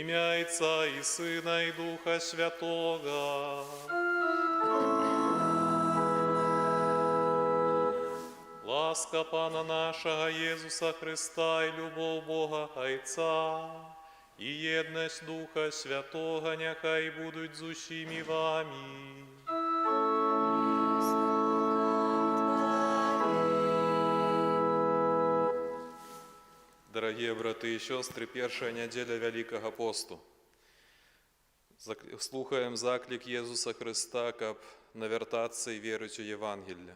Імя Айца і Сына, і Духа Святога. Ласка Пана нашага Езуса Хрыста і любоў Бога Айца, і еднасць Духа Святога няхай будуць з усімі вамі. З духам тваім. Дарагія браты і сёстры, першая нядзеля Вялікага посту. Слухаем заклік Езуса Хрыста, каб навяртацца і верыць у Евангелле.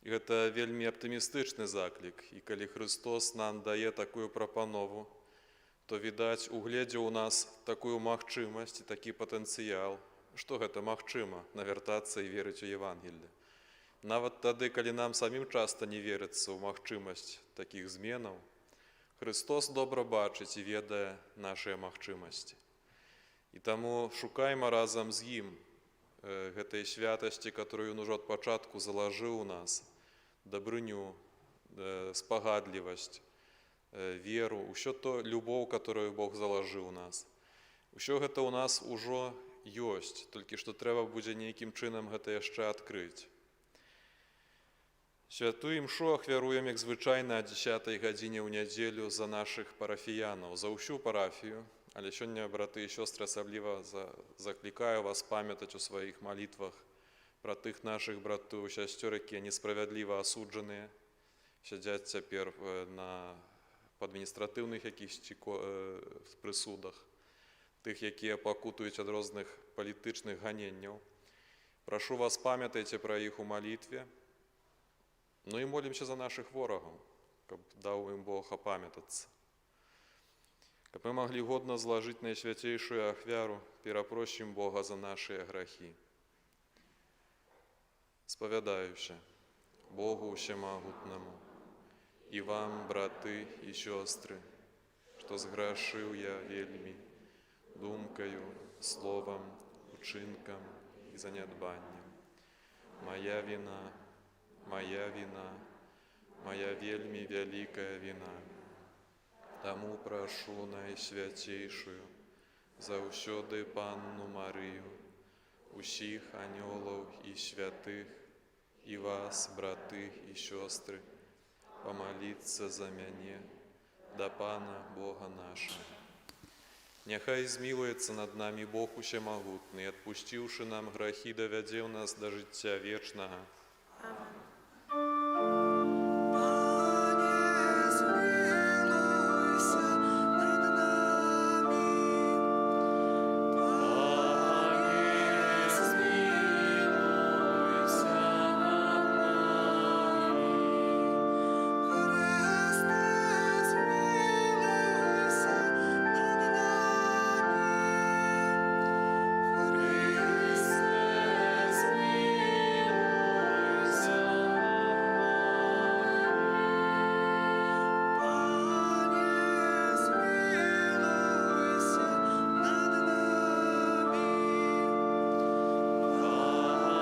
І гэта вельмі аптымістычны заклік. І калі Хрыстос нам дае такую прапанову, то, відаць, угледзеў у нас такую магчымасць і такі патэнцыял, што гэта магчыма навяртацца і верыць у Евангелле. Нават тады, калі нам самім часта не верыцца ў магчымасць такіх зменаў, Хрыстос добра бачыць і ведае нашыя магчымасці. І таму шукайма разам з ім гэтай святасці, которую ён ужо ад пачатку залажыў у нас, дабрыню, спагадлівасць, веру, ўсё то любоў, которую Бог залажыў у нас. Усё гэта ў нас ужо ёсць, толькі што трэба будзе нейкім чынам гэта яшчэ адкрыць. Святую імшу ахвяруем, як звычайна, а 10 гадзіне ў нядзелю за нашых парафіянаў, за ўсю парафію. Але сёння, браты і сёстры, асабліва заклікаю вас памятаць у сваіх малітвах пра тых нашых братоў і сясцёр, якія несправядліва асуджаныя, сядзяць цяпер на адміністратыўных якіхсьці прысудах, тых, якія пакутуюць ад розных палітычных ганенняў. Прашу вас, памятайце пра іх у малітве. Ну і молімся за нашых ворагаў, каб даў ім Бог апамятацца. Каб мы маглі годна злажыць найсвяцейшую ахвяру, перапросім Бога за нашыя грахі. Спавядаюся Богу Усемагутнаму і вам, браты і сёстры, што зграшыў я вельмі думкаю, словам, учынкам і занядбаннем. Мая віна, мая віна, мая вельмі вялікая віна. Таму прашу найсвяцейшую, заўсёды Панну Марыю, усіх анёлаў і святых, і вас, браты і сёстры, памаліцца за мяне да Пана Бога нашага. Няхай змілуецца над намі Бог усемагутны, адпусціўшы нам грахі, давядзе ў нас да жыцця вечнага. Амэн. Пане, змілуйся над намі. Пане, змілуйся над намі. Хрысце, змілуйся над намі. Хрысце, змілуйся над намі. Пане, змілуйся над намі.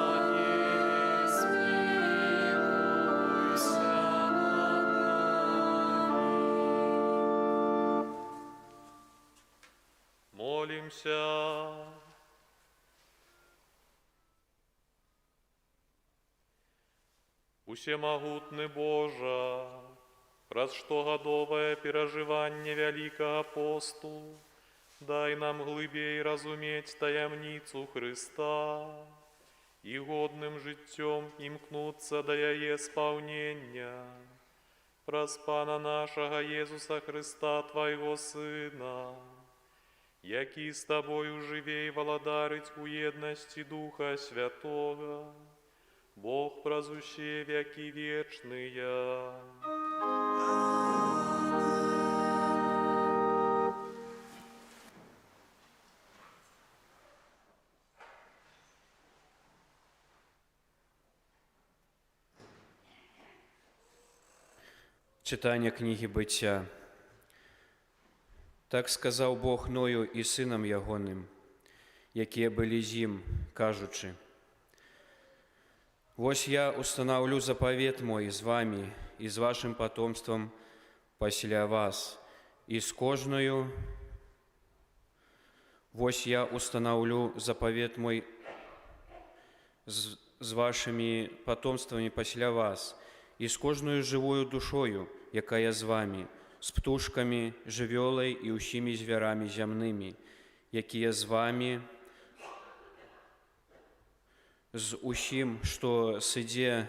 Пане, змілуйся над намі. Молімся. Усемагутны Божа, праз штогадовае перажыванне Вялікага посту, дай нам глыбей разумець таямніцу Хрыста і годным жыццём імкнуцца да яе спаўнення. Праз Пана нашага Езуса Хрыста, Твайго Сына, які з Табою жыве і валадарыць у еднасці Духа Святога, Бог праз усе вякі вечныя. Амэн. Чытанне кнігі Быцця. Так сказаў Бог Ною і сынам ягоным, якія былі з ім, кажучы: «Вось я устанаўлю запавет мой з вамі і з вашым патомствам пасля вас, і з кожнаю Вось я устанаўлю запавет мой з вашымі патомствамі пасля вас і з кожнаю жывою душою, якая з вамі, з птушкамі, жывёлай і ўсімі звярамі зямнымі, якія з вамі, з усім, што сыдзе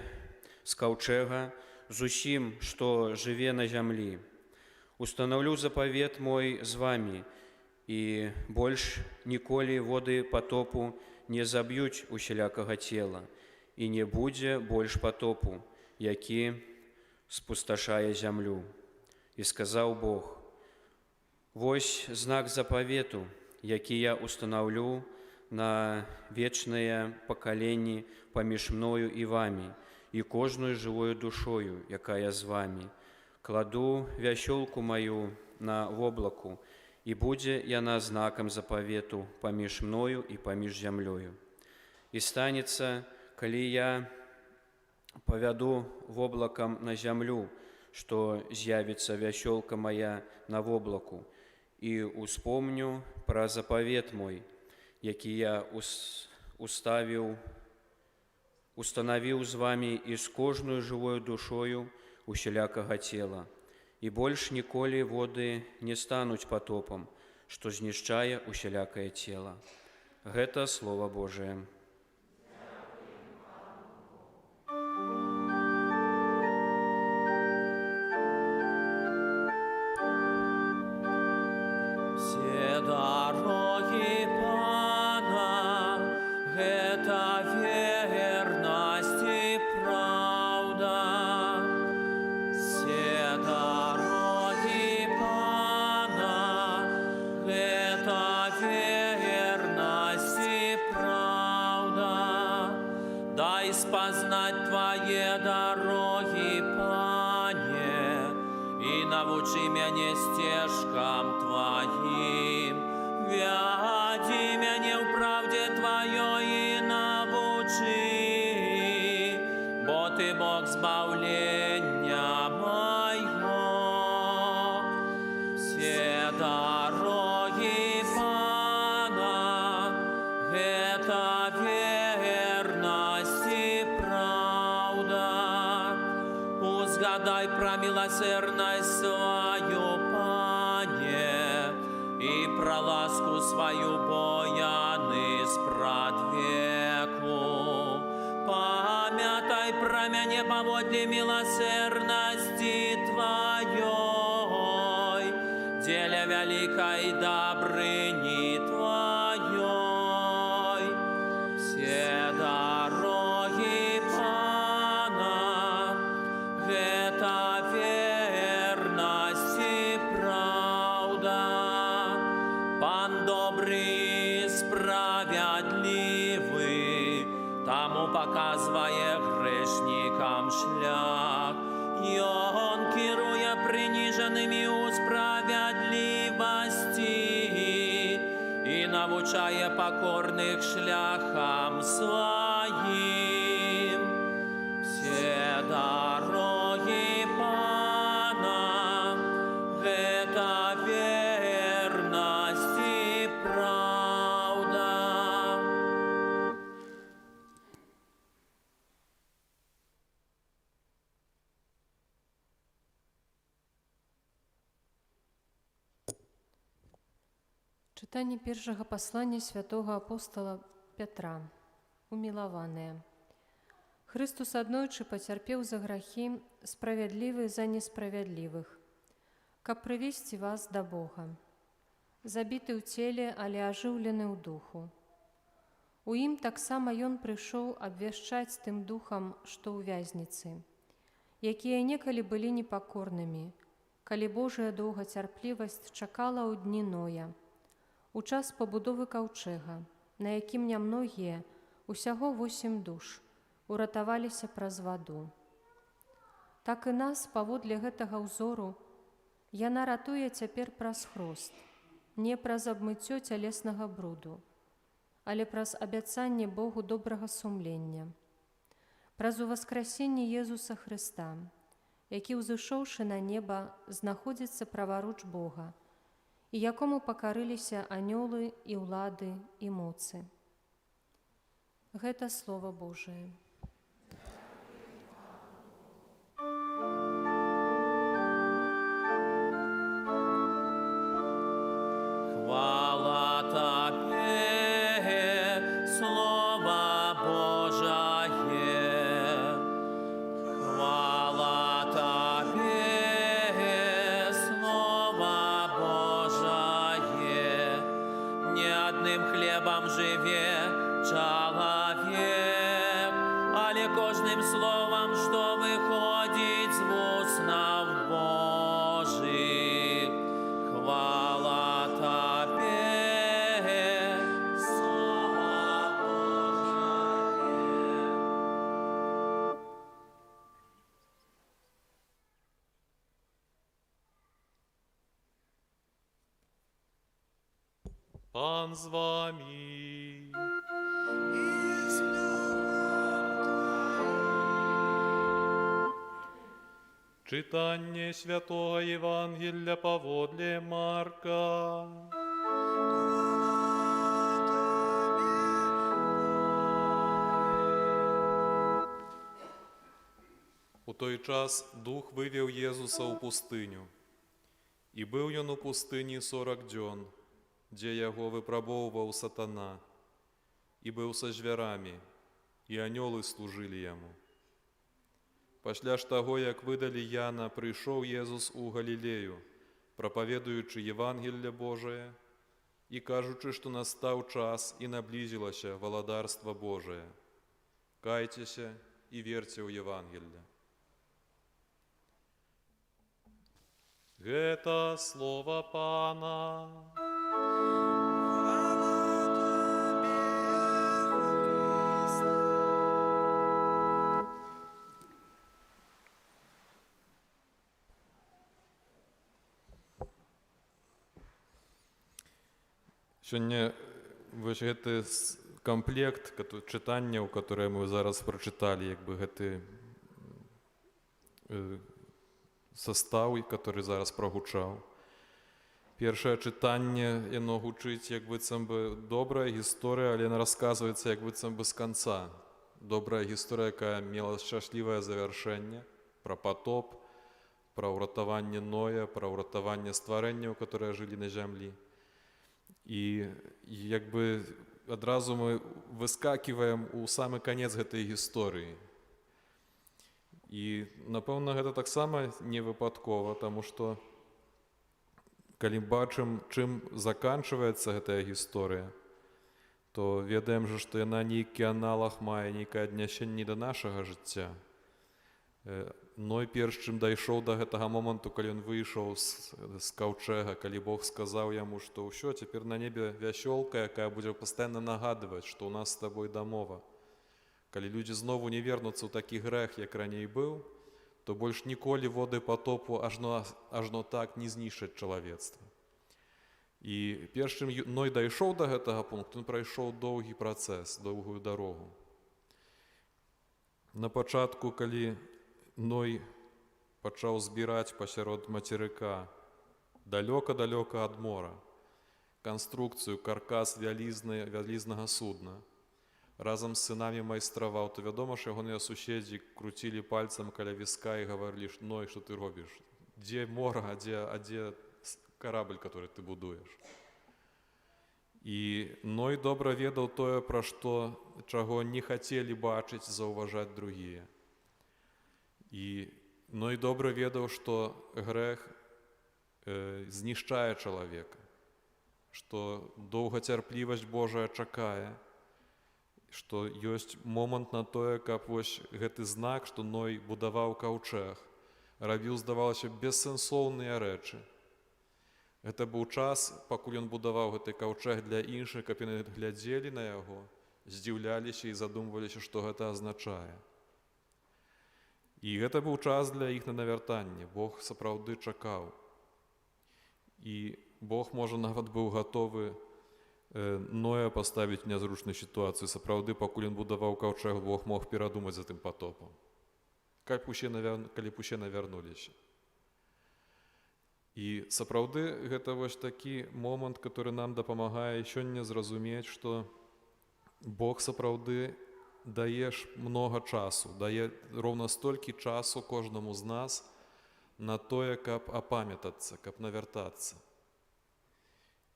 з каўчэга, з усім, што жыве на зямлі. Устанаўлю запавет мой з вамі, і больш ніколі воды патопу не заб'юць усялякага цела, і не будзе больш патопу, які спусташае зямлю. І сказаў Бог: Вось знак запавету, які я устанаўлю на вечныя пакаленні паміж мною і вамі, і кожнаю жывою душою, якая з вамі. Кладу вясёлку маю на воблаку, і будзе яна знакам запавету паміж мною і паміж зямлёю. І станецца, калі я павяду воблакам на зямлю, што з'явіцца вясёлка мая на воблаку, і успомню пра запавет мой, які я устанавіў з вамі і з кожнаю жывою душою усялякага цела. І больш ніколі воды не стануць патопам, што знішчае усялякае цела. Гэта Слова Божае. Все дороги Пана — гэта вернасць і праўда. Все дороги Пана — гэта вернасць і праўда. Дай спазнаць Твае дарогі, Пане, і навучы мяне сцежкам Тваім. Вядзі мяне ў праўдзе Тваёй і навучы, бо Ты Бог збаўлення майго. Все дороги Пана — гэта вернасць і праўда. Узгадай пра міласэрнасць сваю, Пане, і пра ласку сваю, бо яны спрадвеку. Памятай пра мяне паводле міласэрнасці Тваёй, дзеля вялікай дабрыні Тваёй. Все дороги Пана — гэта вернасць і праўда. Пан добры і справядлівы, таму паказвае грэшнікам шлях. Ён кіруе прыніжанымі ў справядлівасці і навучае пакорных шляхам сваім. Все дороги Пана — гэта вернасць і праўда. Чытанне першага паслання святога апостала Пятра. Умілаваныя. Хрыстус аднойчы пацярпеў за грахі, справядлівы за несправядлівых, каб прывесці вас да Бога. Забіты ў целе, але ажыўлены ў духу. У ім таксама ён прыйшоў абвяшчаць тым духам, што ў вязніцы, якія некалі былі непакорнымі, калі Божая доўгацярплівасць чакала ў дні Ноя, у час пабудовы каўчэга, на якім нямногія, усяго 8 душ, уратаваліся праз ваду. Так і нас, паводле гэтага ўзору, яна ратуе цяпер праз хрост, не праз абмыццё цялеснага бруду, але праз абяцанне Богу добрага сумлення, праз уваскрасенне Езуса Хрыста, які, узышоўшы на неба, знаходзіцца праваруч Бога і якому пакарыліся анёлы і ўлады і моцы. Гэта Слова Божае. Хвала Табе, Слова Божае. Хвала Табе, Слова Божае. Не адным хлебам жыве чалавек, але кожным словам, што выходзіць з вуснаў Божых. Хвала Табе, Слова Божае. Пан з вамі. Чытанне святога Евангелля паводле Марка. У той час Дух вывеў Езуса ў пустыню. І быў ён у пустыні 40 дзён, дзе яго выпрабоўваў сатана, і быў са звярамі, і анёлы служылі яму. Пасля ж таго, як выдалі Яна, прыйшоў Езус у Галілею, прапаведуючы Евангелле Божае і кажучы, што настаў час і наблізілася валадарства Божае. Кайцеся і верце ў Евангелле. Гэта слова Пана. Сёння вось гэты камплект чытанняў, которые мы зараз прачыталі, як бы гэты состав, который зараз прагучаў. Першае чытанне, яно гучыць, як быццам бы добрая гісторыя, але яна расказваецца як быццам бы з канца. Добрая гісторыя, якая мела шчаслівае завяршэнне, пра патоп, пра ўратаванне Ноя, пра ўратаванне стварэнняў, которые жылі на зямлі. І як бы адразу мы выскакиваем у самы канец гэтай гісторыі. І, напэўна, гэта таксама не выпадкова, таму што калі бачым, чым заканчваецца гэтая гісторыя, то ведаем жа, што яна нейкі аналаг мае, нейкае аднясенне да нашага жыцця. Ной перш чым дайшоў да гэтага моманту, калі ён выйшаў з каўчэга, калі Бог сказаў яму, што ўсё, цяпер на небе вясёлка, якая будзе пастаянна нагадваць, што ў нас з табой дамова. Калі людзі знову не вернуцца ў такі грэх, як раней быў, то больш ніколі воды патопу ажно так не знішчаць чалавецтва. І перш чым Ной дайшоў да гэтага пункту, ён прайшоў доўгі працэс, доўгую дарогу. На пачатку, калі Ной пачаў збіраць пасярод мацерыка, далёка-далёка ад мора, канструкцыю, каркас вялізнага судна, разам з сынамі майстраваў, то вядома ж, ягоныя суседзі круцілі пальцам каля віска і гаварылі, што Ной, што ты робіш? Дзе мора, а дзе карабль, который ты будуеш? І Ной добра ведаў тое, пра што, чаго не хацелі бачыць, заўважаць другія. І Ной добра ведаў, што грэх знішчае чалавека, што доўгацярплівасць Божая чакае, што ёсць момант на тое, каб вось гэты знак, што Ной будаваў каўчэг, рабіў, здавалася, бессэнсоўныя рэчы. Гэта быў час, пакуль ён будаваў гэты каўчэг для іншых, каб яны глядзелі на яго, здзіўляліся і задумваліся, што гэта азначае. І гэта быў час для іх на навяртанне. Бог сапраўды чакаў. І Бог, можа, нават быў гатовы Ноя паставіць у нязручную сітуацыю. Сапраўды, пакуль ён будаваў каўчэг, Бог мог перадумаць за тым патопам. Каб усе калі б усе навярнуліся. І сапраўды гэта вось такі момант, который нам дапамагае сёння зразумець, што Бог сапраўды дае ж многа часу, дае роўна столькі часу кожнаму з нас на тое, каб апамятацца, каб навяртацца.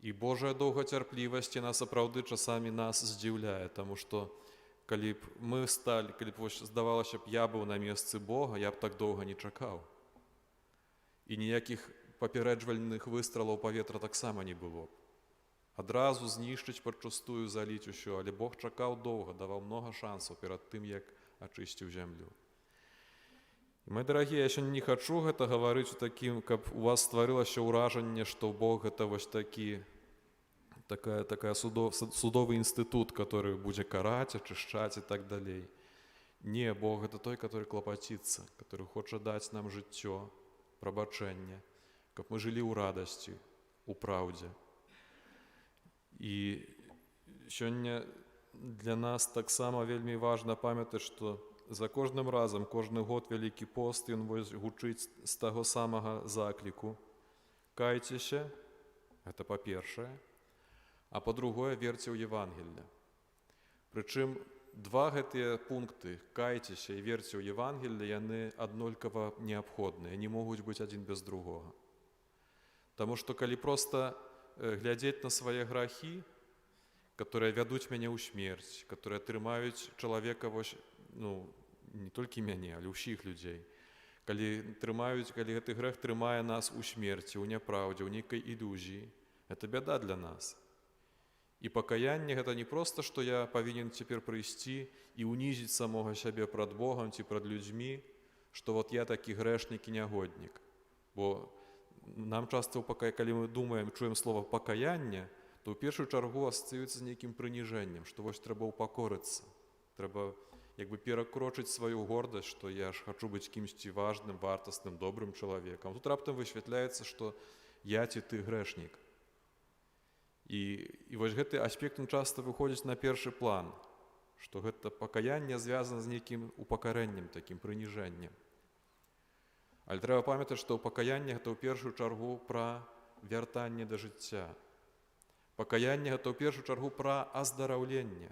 І Божая доўгацярплівасць, яна сапраўды часамі нас здзіўляе, таму што калі б мы сталі, калі б вось, здавалася б, я быў на месцы Бога, я б так доўга не чакаў. І ніякіх папярэджвальных выстралаў паветра таксама не было б. Адразу знішчыць падчустую, заліць усё, але Бог чакаў доўга, даваў многа шансаў перад тым, як ачысціў зямлю. І, мои дарагія, я сёння не хачу гэта гаварыць у такім, каб у вас стварылася ўражанне, што Бог гэта вось такі такая судовы інстытут, который будзе караць, ачышчаць і так далей. Не, Бог гэта той, который клапаціцца, который хоча даць нам жыццё, прабачэнне, каб мы жылі ў радасці, у праўдзе. І сёння для нас таксама вельмі важна памятаць, што за кожным разам, кожны год Вялікі пост, ён вось гучыць з таго самага закліку: «Кайцеся», гэта па-першае, а па-другое, «верце ў Евангелле». Прычым два гэтыя пункты, «кайцеся» і «верце ў Евангелле», яны аднолькава неабходныя, не могуць быць адзін без другога. Таму што калі проста глядзець на свае грахі, которые вядуць мяне ў смерць, которые трымаюць чалавека вось, ну, не толькі мяне, але ўсіх людзей, калі трымаюць, калі гэты грэх трымае нас у смерці, у няпраўдзе, у нейкай ілюзіі, это бяда для нас. І пакаянне гэта не проста, што я павінен цяпер прыйсці і унізіць самога сябе прад Богам ці прад людзьмі, што вот я такі грэшнік і нягоднік. Бо нам часта калі мы думаем, чуем слова «пакаянне», то ў першую чаргу асацыюецца з нейкім прыніжэннем, што вось трэба ўпакорыцца, трэба як бы перакрочыць сваю гордасць, што я ж хачу быць кімсьці важным, вартасным, добрым чалавекам. Тут раптам высвятляецца, што я ці ты грэшнік. І вось гэты аспект, ён часта выходзіць на першы план, што гэта пакаянне звязана з нейкім упакарэннем, такім прыніжэннем. Але трэба памятаць, што пакаянне гэта ў першую чаргу пра вяртанне да жыцця. Пакаянне гэта ў першую чаргу пра аздараўленне.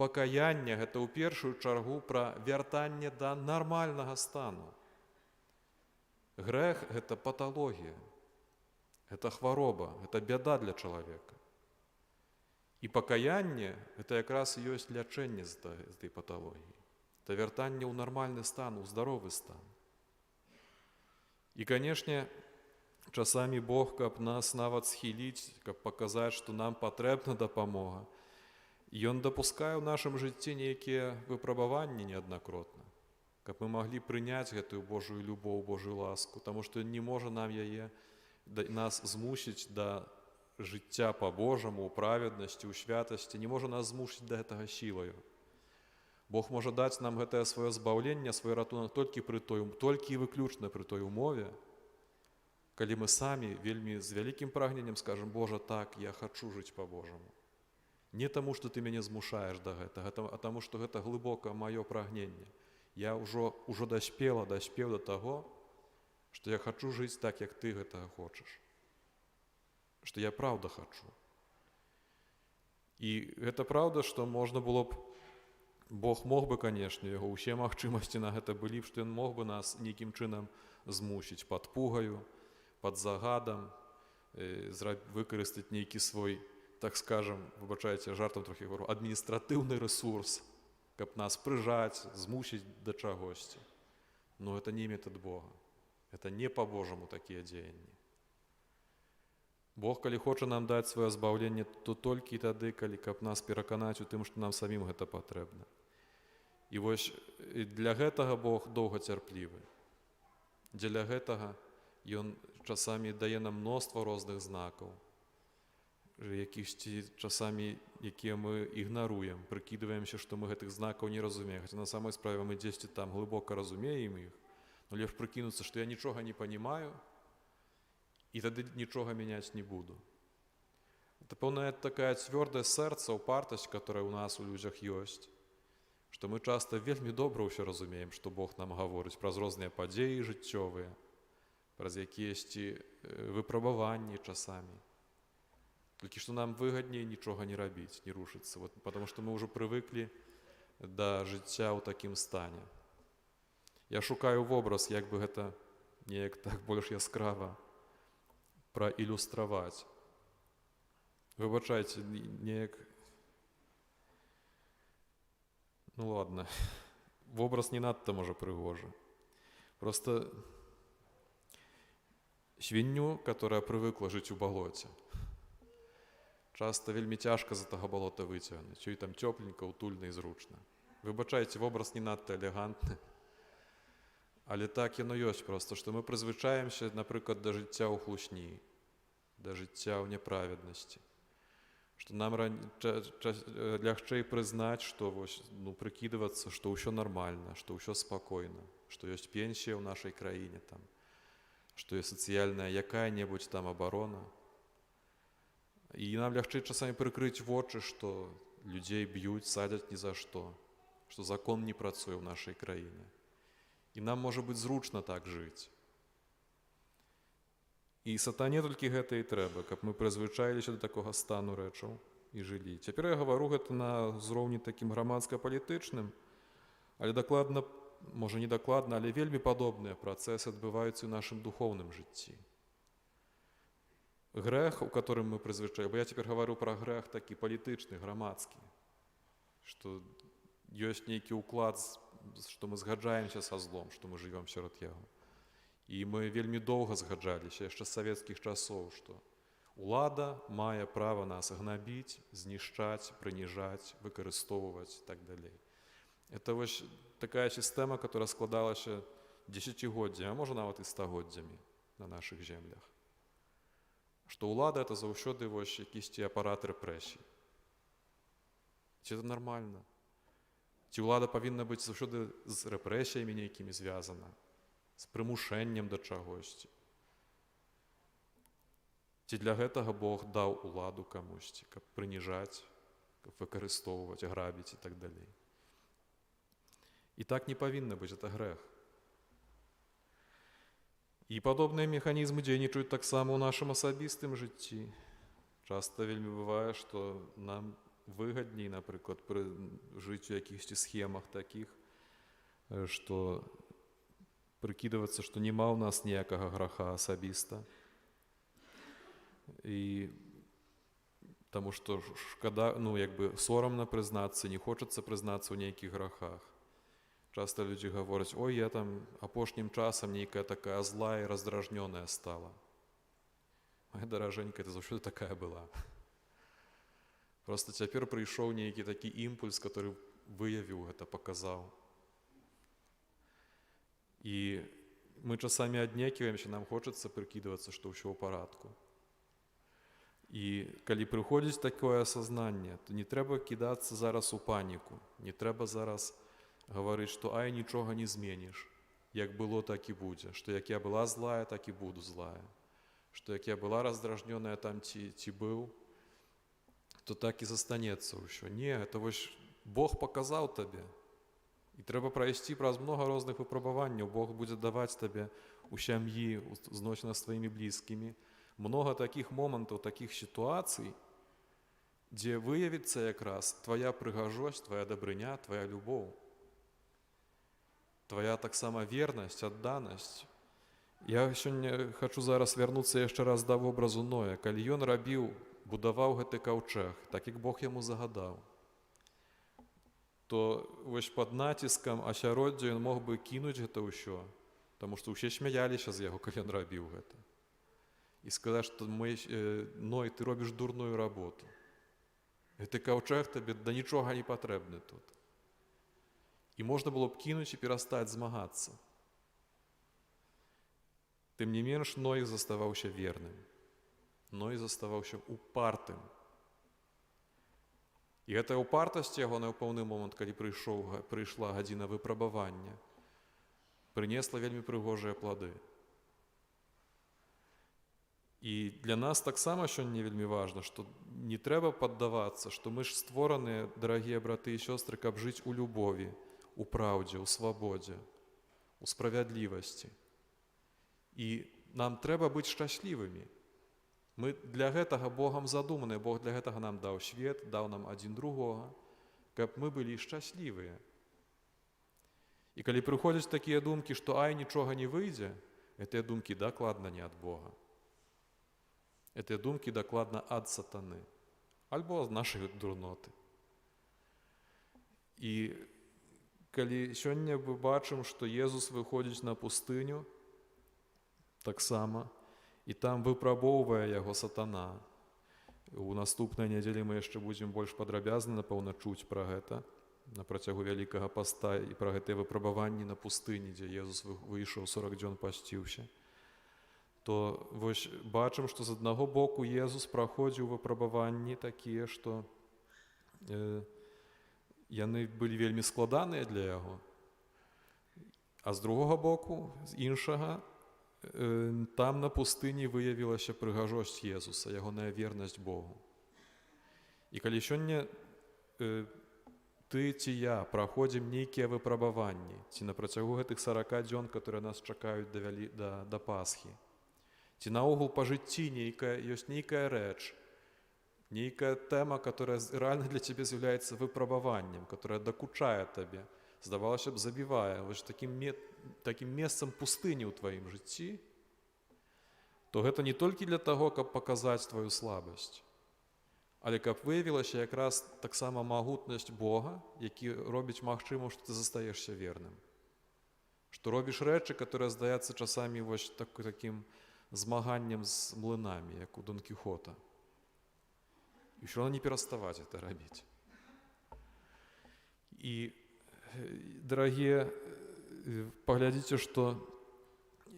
Пакаянне гэта ў першую чаргу пра вяртанне да нармальнага стану. Грэх гэта паталогія, гэта хвароба, гэта бяда для чалавека. І пакаянне гэта якраз і ёсць лячэнне з той паталогіі. Это вяртанне ў нармальны стан, у здаровы стан. І, канешне, часамі Бог, каб нас нават схіліць, каб паказаць, што нам патрэбна дапамога, ён дапускае ў нашым жыцці нейкія выпрабаванні неаднакротна, каб мы маглі прыняць гэтую Божую любоў, Божую ласку, таму што ён не можа нам яе нас змусіць да жыцця па-божаму, у праведнасці, у святасці, не можа нас змусіць да гэтага сілаю. Бог можа даць нам гэтае сваё збаўленне, свой ратунак толькі і выключна пры той умове, калі мы самі вельмі з вялікім прагненнем скажам: «Божа, так, я хачу жыць па-божаму. Не таму, што ты мяне змушаеш да гэтага, а таму, што гэта глыбока маё прагненне. Я ўжо даспеў да таго, што я хачу жыць так, як ты гэтага хочаш. Што я праўда хачу». І гэта праўда, што можна было б, Бог мог бы, канешне, яго ўсе магчымасці на гэта былі б, што ён мог бы нас нейкім чынам змусіць пад пугаю, пад загадам, выкарыстаць нейкі свой, так скажем, выбачайце, жартам трохі говорю, адміністратыўны рэсурс, каб нас прыжаць, змусіць да чагосьці. Но это не метод Бога. Это не па-божаму такія дзеянні. Бог, калі хоча нам даць сваё збаўленне, то толькі тады, калі каб нас пераканаць у тым, што нам самім гэта патрэбна. І вось і для гэтага Бог доўгацярплівы. Дзеля гэтага ён часамі дае нам мноства розных знакаў, якіхсьці часамі, якія мы ігнаруем, прыкідваемся, што мы гэтых знакаў не разумеем, хаця на самой справе мы дзесьці там глыбока разумеем іх, но лепш прыкінуцца, што я нічога не понимаю, і тады нічога мяняць не буду. Это пэўная такая цвёрдасць сэрца, упартасць, которая ў нас у людзях ёсць, што мы часта вельмі добра ўсё разумеем, што Бог нам гаворыць праз розныя падзеі жыццёвыя, праз якіясьці выпрабаванні часамі. Толькі што нам выгадней нічога не рабіць, не рушыцца, вот, потому что мы ўжо прывыклі да жыцця ў такім стане. Я шукаю вобраз, як бы гэта неяк так больш яскрава праілюстраваць. Выбачайце, неяк. Ну ладно. Вобраз не надта, можа, прыгожы. Просто свінню, которая прывыкла жыць у балоце, часта вельмі цяжка з гэтага балота выцягнуць. Ёй там цёпленька, утульна і зручна. Выбачайце, вобраз не надта элегантны. Але так яно ёсць проста, што мы прызвычаемся, напрыклад, да жыцця ў хлусні, да жыцця ў няправеднасці. Што нам лягчэй прызнаць, што вось, ну, прыкідвацца, што ўсё нармальна, што ўсё спакойна, што ёсць пенсія ў нашай краіне там, што ёсць сацыяльная якая-небудзь там абарона. І нам лягчэй часамі прыкрыць вочы, што людзей б'юць, садзяць ні за што, што закон не працуе ў нашай краіне. І нам можа быць зручна так жыць. І сатане толькі гэта і трэба, каб мы прызвычаіліся да такога стану рэчаў і жылі. Цяпер я гавару гэта на ўзроўні такім грамадска-палітычным, але дакладна, можа, не дакладна, але вельмі падобныя працэсы адбываюцца ў нашым духоўным жыцці. Грэх, у которым мы прызвычаілі, бо я цяпер гавару пра грэх такі палітычны, грамадскі, што ёсць нейкі ўклад, што мы згаджаемся са злом, што мы жывём сярод яго. І мы вельмі доўга згаджаліся яшчэ з савецкіх часоў, што улада мае права нас гнабіць, знішчаць, прыніжаць, выкарыстоўваць і так далей. Это вось такая сістэма, которая складалася дзесяцігоддзямі, а можа, нават і стагоддзямі на нашых землях. Што ўлада — это заўсёды вось якісьці апарат рэпрэсій. Ці это нармальна? Ці ўлада павінна быць заўсёды з рэпрэсіямі нейкімі звязана, з прымушэннем да чагосьці? Ці для гэтага Бог даў уладу камусьці, каб прыніжаць, каб выкарыстоўваць, грабіць і так далей? І так не павінна быць, это грэх. І падобныя механізмы дзейнічаюць таксама ў нашым асабістым жыцці. Часта вельмі бывае, што нам выгадней, напрыклад, пры жыць у якіхсьці схемах такіх, што прыкідвацца, што няма ў нас ніякага граха асабіста. І таму што шкада, ну, як бы сорамна прызнацца, не хочацца прызнацца ў нейкіх грахах. Часта людзі гавораць: «Ой, я там апошнім часам нейкая такая злая і раздражнёная стала». Моя даражэнькая, ты заўсёды такая была. Просто цяпер прыйшоў нейкі такі імпульс, который выявіў гэта, паказаў. І мы часамі аднеківаемся, нам хочацца прыкідвацца, што ўсё ў парадку. І калі прыходзіць такое асазнанне, то не трэба кідацца зараз у паніку, не трэба зараз гаварыць, што ай, нічога не зменіш, як было, так і будзе, што як я была злая, так і буду злая, што як я была раздражнёная там ці быў, то так і застанецца ўсё. Не, это вось Бог паказаў табе. І трэба прайсці праз многа розных выпрабаванняў. Бог будзе даваць табе у сям'і, у зносінах з тваімі блізкімі многа такіх момантаў, такіх сітуацый, дзе выявіцца якраз твая прыгажосць, твая дабрыня, твая любоў, твая таксама вернасць, адданасць. Я сёння хачу зараз вярнуцца яшчэ раз да вобразу Ноя. Калі ён рабіў, будаваў гэты каўчэг, так як Бог яму загадаў, то вось пад націскам асяроддзя ён мог бы кінуць гэта ўсё, таму што ўсе смяяліся з яго, калі ён рабіў гэта. І сказаць, што мой, Ной, ты робіш дурную работу. Гэты каўчэг табе да нічога не патрэбны тут. І можна было б кінуць і перастаць змагацца. Тым не менш, Ной заставаўся верным. Ной заставаўся упартым. І гэтая упартасць яго на пэўны момант, калі прыйшла гадзіна выпрабавання, прынесла вельмі прыгожыя плады. І для нас таксама сёння вельмі важна, што не трэба паддавацца, што мы ж створаныя, дарагія браты і сёстры, каб жыць у любові, у праўдзе, у свабодзе, у справядлівасці. І нам трэба быць шчаслівымі. Мы для гэтага Богам задуманы, Бог для гэтага нам даў свет, даў нам адзін другога, каб мы былі шчаслівыя. І калі прыходзяць такія думкі, што ай, нічога не выйдзе, гэтыя думкі дакладна не ад Бога. Гэтыя думкі дакладна ад сатаны альбо з нашай дурноты. І калі сёння мы бачым, што Езус выходзіць на пустыню таксама, і там выпрабоўвае яго сатана. У наступнай нядзелі мы яшчэ будзем больш падрабязна, напэўна, чуць пра гэта на працягу Вялікага паста і пра гэтыя выпрабаванні на пустыні, дзе Езус выйшаў, 40 дзён пасціўся. То вось бачым, што з аднаго боку Езус праходзіў выпрабаванні такія, што яны былі вельмі складаныя для яго. А з другога боку, з іншага, там на пустыні выявілася прыгажосць Езуса, ягоная вернасць Богу. І калі сёння ты ці я праходзім нейкія выпрабаванні, ці на працягу гэтых 40 дзён, которые нас чакаюць да Пасхі, ці наогул па жыцці нейкая ёсць нейкая рэч, нейкая тэма, которая рэальна для цябе з'яўляецца выпрабаваннем, которая дакучае табе, здавалася б, забівае, вось такім месцам пустыні ў тваім жыцці, то гэта не толькі для таго, каб паказаць тваю слабасць, але каб выявілася якраз таксама магутнасць Бога, які робіць магчымым, што ты застаешся верным. Што робіш рэчы, которые здаецца часамі вось такім змаганнем з млынамі, як у Дон Кіхота. І ўсё роўна не пераставаць это рабіць. І, дарагія, паглядзіце, што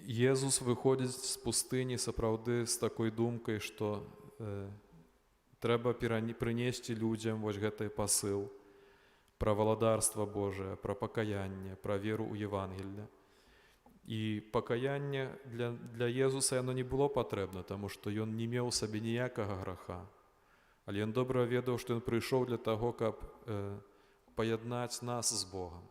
Езус выходзіць з пустыні сапраўды з такой думкай, што трэба прынесці людзям вось гэты пасыл пра валадарства Божае, пра пакаянне, пра веру ў Евангелле. І пакаянне для Езуса яно не было патрэбна, таму што ён не меў сабе ніякага граха. Але ён добра ведаў, што ён прыйшоў для таго, каб паяднаць нас з Богам.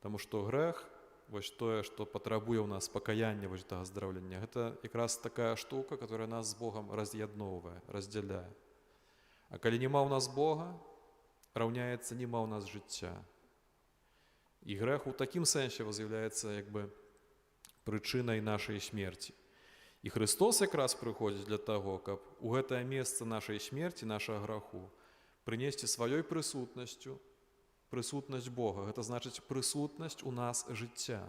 Таму што грэх, вось тое, што патрабуе ў нас пакаяння, вось гэтага аздараўлення, гэта якраз такая штука, которая нас з Богам раз'ядноўвае, раздзяляе. А калі няма ў нас Бога, раўняецца няма ў нас жыцця. І грэх у такім сэнсе з'яўляецца як бы прычынай нашай смерці. І Хрыстос якраз прыходзіць для таго, каб у гэтае месца нашай смерці, нашага граху, прынесці сваёй прысутнасцю прысутнасць Бога. Гэта значыць прысутнасць у нас жыцця.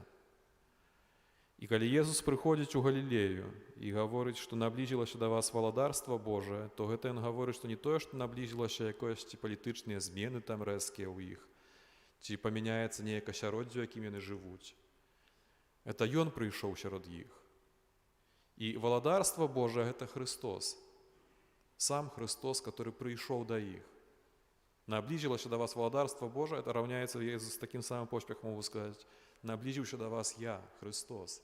І калі Езус прыходзіць у Галілею і гаворыць, што наблізілася да вас валадарства Божае, то гэта ён гаворыць, што не тое, што наблізілася якоесьці палітычныя змены там рэзкія ў іх, ці памяняецца неяк асяроддзе, у якім яны жывуць. Это ён прыйшоў сярод іх. І валадарства Божае гэта Хрыстос. Сам Хрыстос, который прыйшоў да іх. Наблізілася да вас валадарства Божае, это раўняецца, Езус з такім самым поспехам могу сказаць, наблізіўся да вас я, Хрыстос.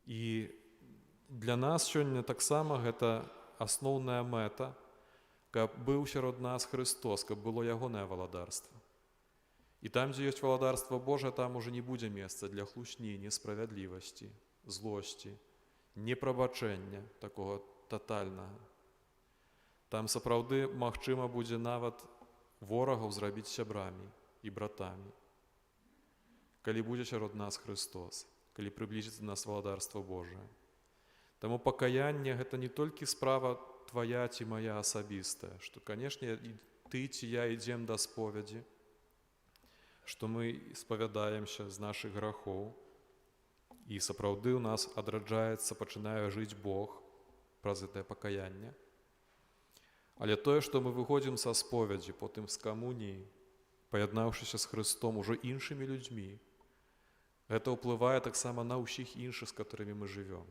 І для нас сёння таксама гэта асноўная мэта, каб быў сярод нас Хрыстос, каб было ягонае валадарства. І там, дзе ёсць валадарства Божае, там уже не будзе месца для хлусні, несправядлівасці, злосці, непрабачэння такога татальнага. Там сапраўды магчыма будзе нават ворагаў зрабіць сябрамі і братамі. Калі будзе сярод нас Хрыстос, калі прыблізіцца да нас валадарства Божае. Таму пакаянне гэта не толькі справа твая ці моя асабістая, што, канешне, і ты ці я ідзем да споведзі, што мы спавядаемся з нашых грахоў, і сапраўды ў нас адраджаецца, пачынае жыць Бог праз гэтае пакаянне. Але тое, што мы выходзім са споведзі, потым з камуніі, паяднаўшыся з Хрыстом ужо іншымі людзьмі, гэта ўплывае таксама на ўсіх іншых, з которыми мы жывём.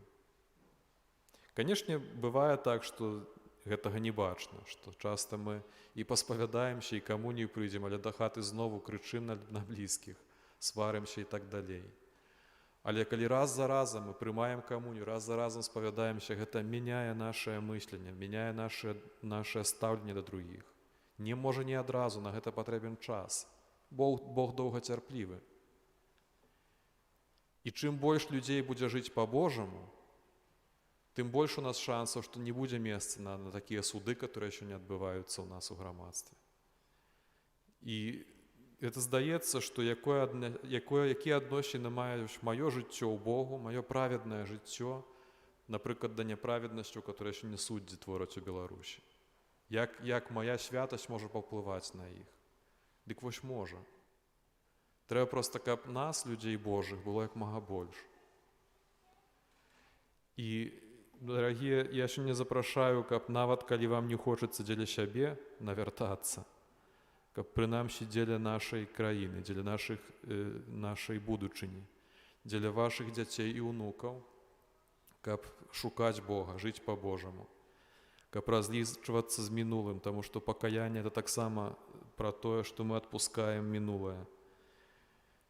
Канешне, бывае так, што гэтага не бачна, што часта мы і паспавядаемся, і камунію прыйдзем, але да хаты знову крычым на блізкіх, сварымся і так далей. Але калі раз за разам мы прымаем камунію, раз за разам спавядаемся, гэта мяняе нашае мысленне, мяняе наше стаўленне да другіх. Не можа не адразу, на гэта патрэбен час. Бог доўгацярплівы. І чым больш людзей будзе жыць па-божаму, тым больш у нас шансаў, што не будзе месца на такія суды, которые сёння адбываюцца ў нас у грамадстве. І это здаецца, што якія адносіны мае маё жыццё ў Богу, маё праведнае жыццё, напрыклад, да няправеднасцю, которая сёння суддзі твораць у Беларусі. Як моя святасць можа паўплываць на іх? Дык вось можа. Трэба проста, каб нас, людзей Божых, было як мага больш. І, дарагія, я сёння запрашаю, каб нават калі вам не хочацца дзеля сябе навяртацца, каб прынамсі дзеля нашай краіны, дзеля нашай будучыні, дзеля вашых дзяцей і ўнукаў, каб шукаць Бога, жыць па-божаму, каб разлічвацца з мінулым, таму што пакаянне это таксама пра тое, што мы адпускаем мінулае.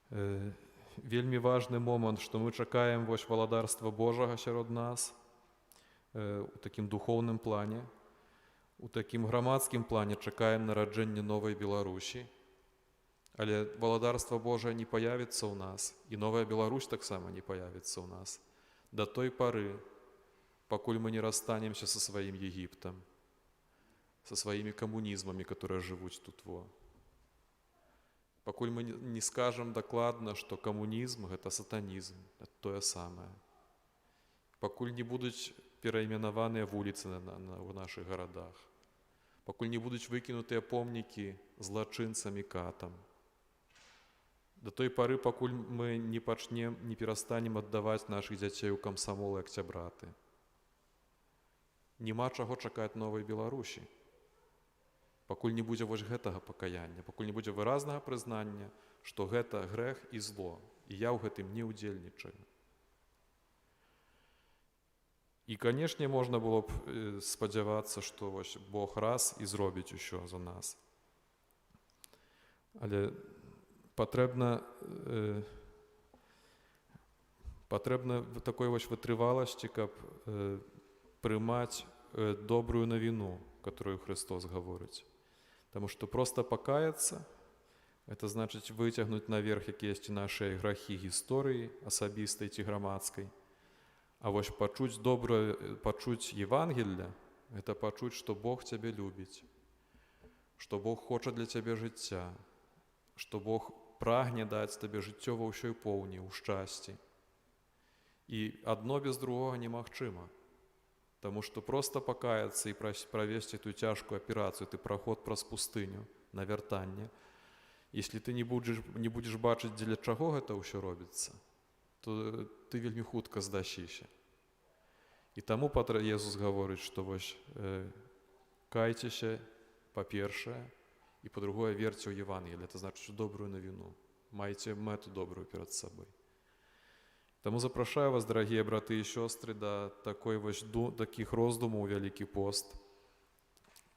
Вельмі важны момант, што мы чакаем вось валадарства Божага сярод нас, у такім духоўным плане, у такім грамадскім плане чакаем нараджэння новай Беларусі, але валадарства Божае не паявіцца ў нас, і новая Беларусь таксама не паявіцца ў нас да той пары, пакуль мы не расстанемся са сваім Егіптам, са сваімі камунізмамі, которые жывуць тут во. Пакуль мы не скажам дакладна, што камунізм гэта сатанізм, это тое самае. Пакуль не будуць перайменаваныя вуліцы ў нашых гарадах, пакуль не будуць выкінутыя помнікі злачынцам і катам. Да той пары, пакуль мы не пачнем, не перастанем аддаваць нашых дзяцей у камсамол і акцябраты. Нема чаго чакаць новай Беларусі. Пакуль не будзе вось гэтага пакаяння, пакуль не будзе выразнага прызнання, што гэта грэх і зло, і я ў гэтым не ўдзельнічаю. І, канешне, можна было б спадзявацца, што вось Бог раз і зробіць усё за нас. Але патрэбна такой вось вытрываласці, каб прымаць добрую навіну, которую Христос гаворыць. Таму што проста пакаяцца, это значыць выцягнуць наверх якіясьці нашыя грахі гісторыі, асабістай ці грамадскай. А вось пачуць добрае, пачуць Евангелле, это пачуць, што Бог цябе любіць, што Бог хоча для цябе жыцця, што Бог прагне даць табе жыццё ва ўсёй поўні, ў шчасці. І адно без другога немагчыма. Таму што проста пакаяцца і правесці ту цяжкую аперацыю, ты праход праз пустыню на вяртанне, если ты не будзеш бачыць, дзеля чаго гэта ўсё робіцца, то ты вельмі хутка здасіся. І таму Езус гаворыць, што вось кайцеся, па-першае, і па-другое, верце ў Евангелле, это значыць у добрую навіну, майце мэту добрую перад сабой. Таму запрашаю вас, дарагія браты і сёстры, да такіх роздумаў у Вялікі пост,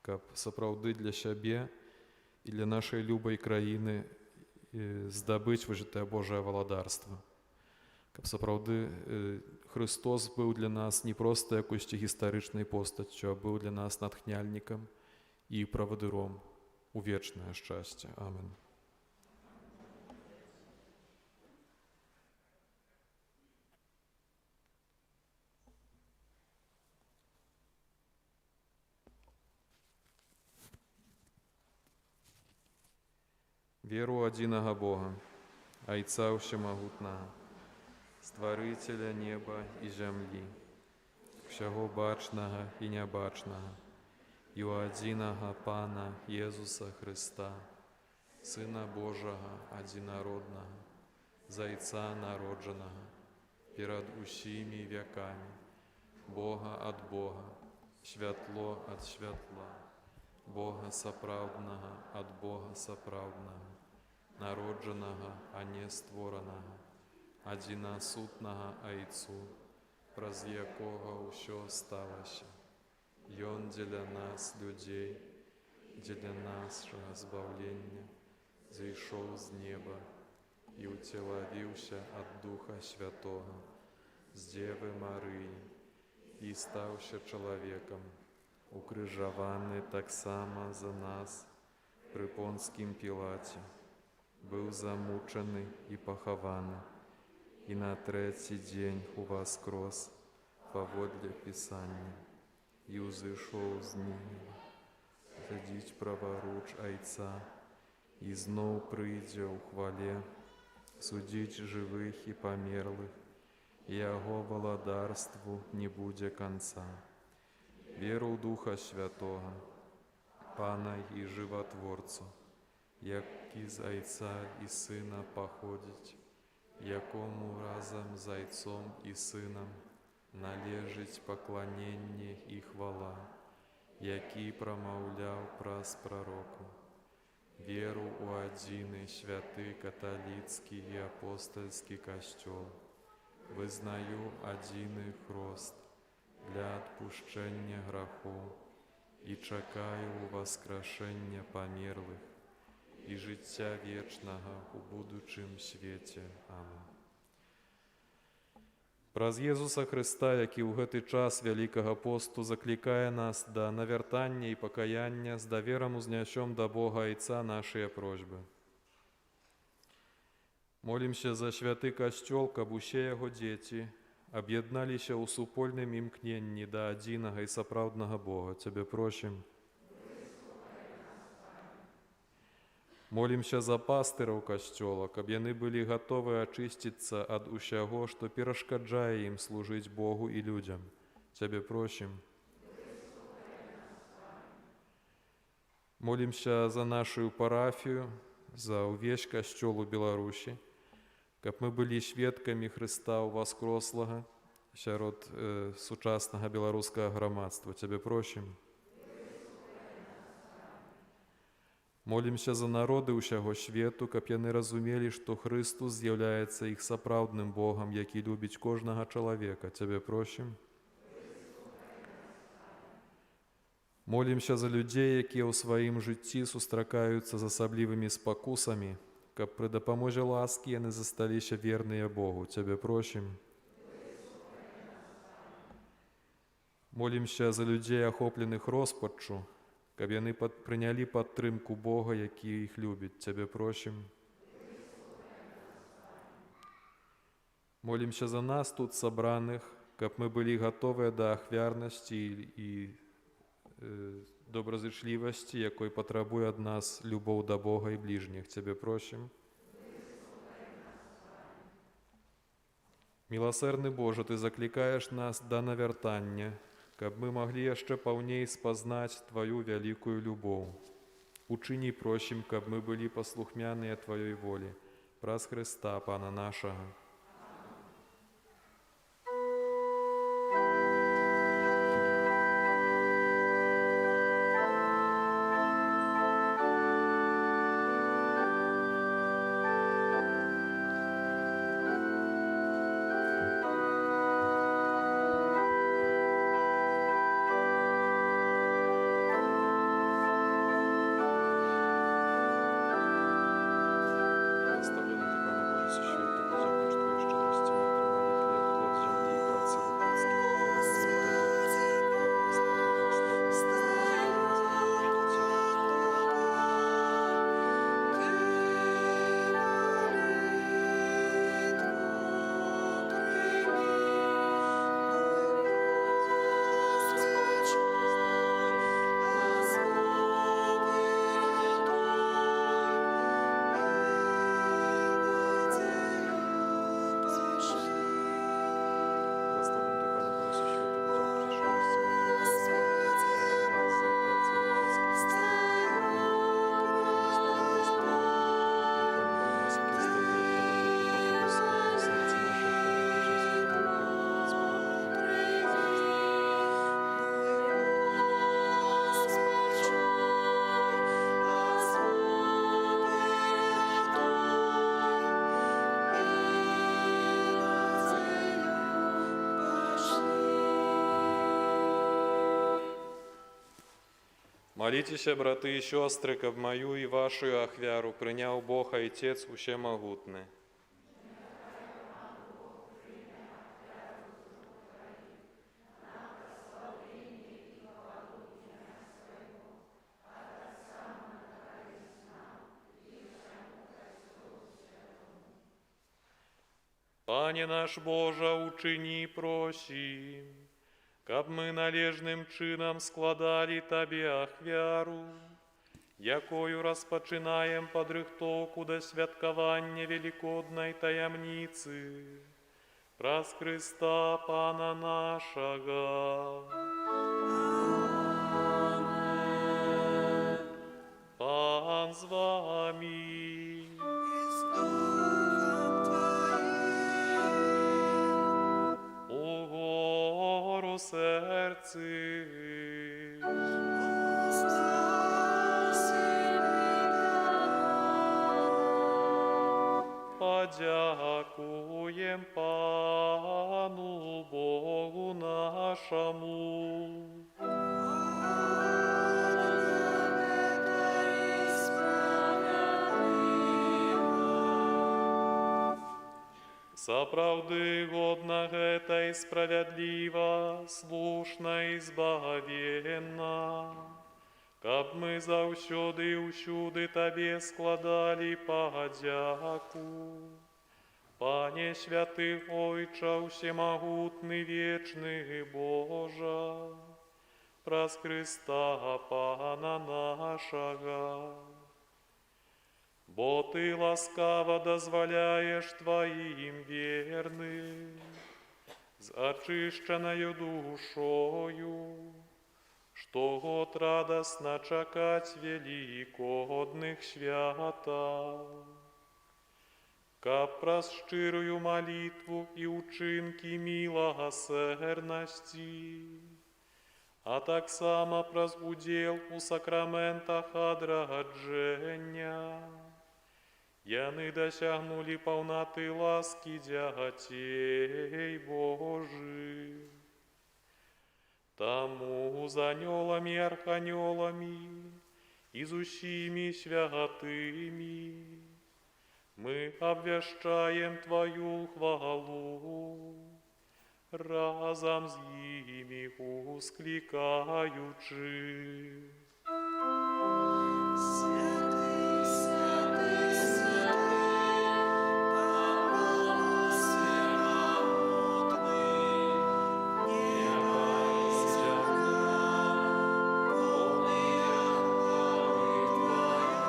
каб сапраўды для сябе і для нашай любай краіны здабыць вось гэтае Божае валадарства. Каб сапраўды Христос быў для нас не проста якойсьці гістарычнай постаццю, а быў для нас натхняльнікам і правадыром у вечнае шчасце. Амен. Веру ў адзінага Бога, Айца Усемагутнага, Стварыцеля неба і зямлі, усяго бачнага і нябачнага, і ў адзінага Пана Езуса Хрыста, Сына Божага адзінароднага, з Айца народжанага, перад усімі вякамі, Бога ад Бога, святло ад святла, Бога сапраўднага ад Бога сапраўднага, народжанага, а не створанага, адзінасутнага Айцу, праз якога ўсё сталася. Ён дзеля нас, людзей, дзеля нашага збаўлення, зышоў з неба і ўцелавіўся ад Духа Святога, з Дзевы Марыі, і стаўся чалавекам, укрыжаваны таксама за нас пры Понцкім Пілаце, быў замучаны і пахаваны, і на трэці дзень уваскрос паводле Пісання, і ўзышоў з неба, сядзіць праваруч Айца, і зноў прыйдзе ў хвале, судзіць жывых і памерлых, і яго валадарству не будзе канца. Веру ў Духа Святога, Пана і Жыватворцу, які з Айца і Сына паходзіць, якому разам з Айцом і Сынам належыць пакланенне і хвала, які прамаўляў праз прарокаў. Веру ў адзіны святы каталіцкі і апостальскі Касцёл, вызнаю адзіны хрост для адпушчэння грахоў і чакаю ўваскрашэння памерлых і жыцця вечнага ў будучым свеце. Амен. Праз Езуса Хрыста, які ў гэты час Вялікага посту заклікае нас да навяртання і пакаяння, з даверам узнясём да Бога Айца нашыя просьбы. Молімся за святы Касцёл, каб усе яго дзеці аб'ядналіся ў супольным імкненні да адзінага і сапраўднага Бога. Цябе просім. Молімся за пастыраў Касцёла, каб яны былі гатовы ачысціцца ад усяго, што перашкаджае ім служыць Богу і людзям. Цябе просім. Молімся за нашу парафію, за ўвесь Касцёл у Беларусі, каб мы былі сведкамі Хрыста ўваскрослага сярод сучаснага беларускага грамадства. Цябе просім. Молімся за народы ўсяго свету, каб яны разумелі, што Хрыстус з'яўляецца іх сапраўдным Богам, які любіць кожнага чалавека. Цябе просім. Молімся за людзей, якія ў сваім жыцці сустракаюцца з асаблівымі спакусамі, каб пры дапамозе ласкі яны засталіся верныя Богу. Цябе просім. Молімся за людзей, ахопленых роспаччу, каб яны прынялі падтрымку Бога, які іх любіць. Цябе просім. Молімся за нас тут сабраных, каб мы былі гатовыя да ахвярнасці і добразычлівасці, якой патрабуе ад нас любоў да Бога і бліжніх. Цябе просім. Міласэрны Божа, Ты заклікаеш нас да навяртання, каб мы маглі яшчэ паўней спазнаць Тваю вялікую любоў. Учыні, просім, каб мы былі паслухмяныя Тваёй волі. Праз Хрыста, Пана нашага. Благословенный Ты, Пане Боже, существует, Твой Твоей щедрости мы отримали хлеб, плод земли и працы рук людских. Благословен Ты, Пане Боже, существует, Твоей щедрости мы отримали хлеб, плод земли и працы рук людских. Маліцеся, браты і сёстры, каб маю і вашу ахвяру прыняў Бог Айцец усемагутны. Пане наш Божа, учыні, просім, каб мы належным чынам складалі Табе ахвяру, якою распачынаем падрыхтоўку да святкавання велікоднай таямніцы, праз Хрыста Пана нашага. Пан з вамі. Угору сэрцы. Падзякуем Пану Богу нашаму. Сапраўды годна гэта і справядліва, слушна і збавенна, каб мы заўсёды і ўсюды Табе складалі падзяку. Пане святы Ойча, усемагутны вечны Божа, праз Хрыста Пана нашага. Бо Ты ласкава дазваляеш Тваім верным з ачышчанаю душою, штогод радасна чакаць велікодных святаў, каб праз шчырую малітву і ўчынкі міласэрнасці, а таксама праз удзел у сакраментах адраджэння, яны дасягнулі паўнаты ласкі дзяцей Божых. Таму з анёламі і арханёламі і з усімі святымі мы абвяшчаем Тваю хвалу, разам з імі усклікаючы. Святы, святы, святы, Пан Бог усемагутны, неба і зямля поўныя хвалы Тваёй.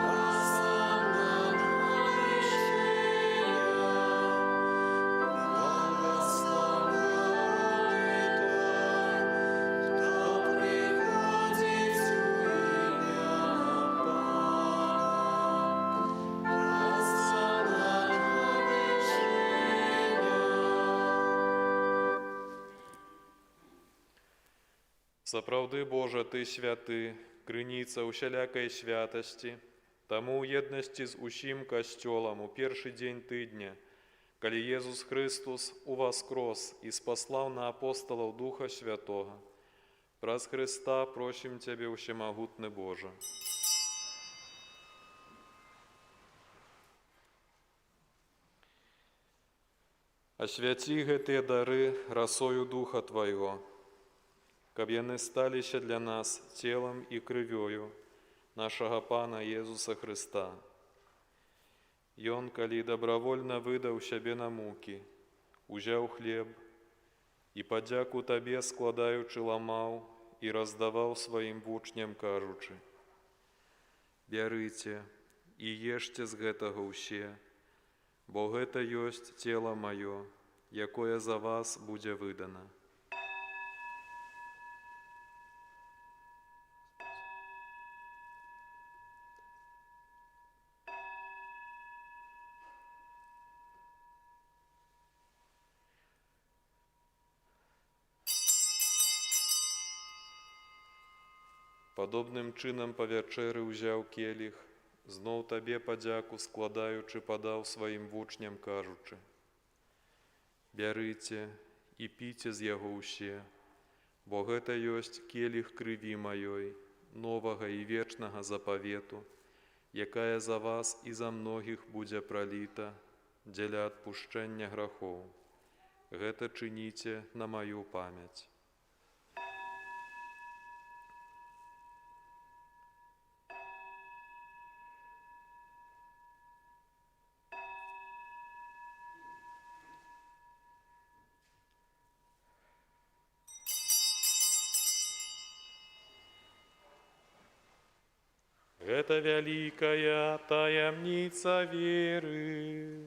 Асанна на вышынях, благаслаўлёны той, хто прыходзіць у імя Пана. Асанна на вышынях. Сапраўды, Божа, Ты святы, крыніца ўсялякай святасці, таму ў еднасці з усім Касцёлам у першы дзень тыдня, калі Езус Хрыстус уваскрос і спаслаў на апосталаў Духа Святога, праз Хрыста просім Цябе, усемагутны Божа. Асвяці гэтыя дары расою Духа Твайго, каб яны сталіся для нас целам і крывёю нашага Пана Езуса Хрыста. Ён, калі добравольна выдаў сябе на мукі, узяў хлеб і падзяку Табе складаючы ламаў і раздаваў сваім вучням, кажучы: «Бярыце і ешце з гэтага ўсе, бо гэта ёсць цела маё, якое за вас будзе выдана». Падобным чынам па вячэры ўзяў келіх, зноў Табе падзяку складаючы, падаў сваім вучням, кажучы: «Бярыце і піце з яго ўсе, бо гэта ёсць келіх крыві маёй, новага і вечнага запавету, якая за вас і за многіх будзе праліта дзеля адпушчэння грахоў. Гэта чыніце на маю памяць». Гэта вялікая таямніца веры.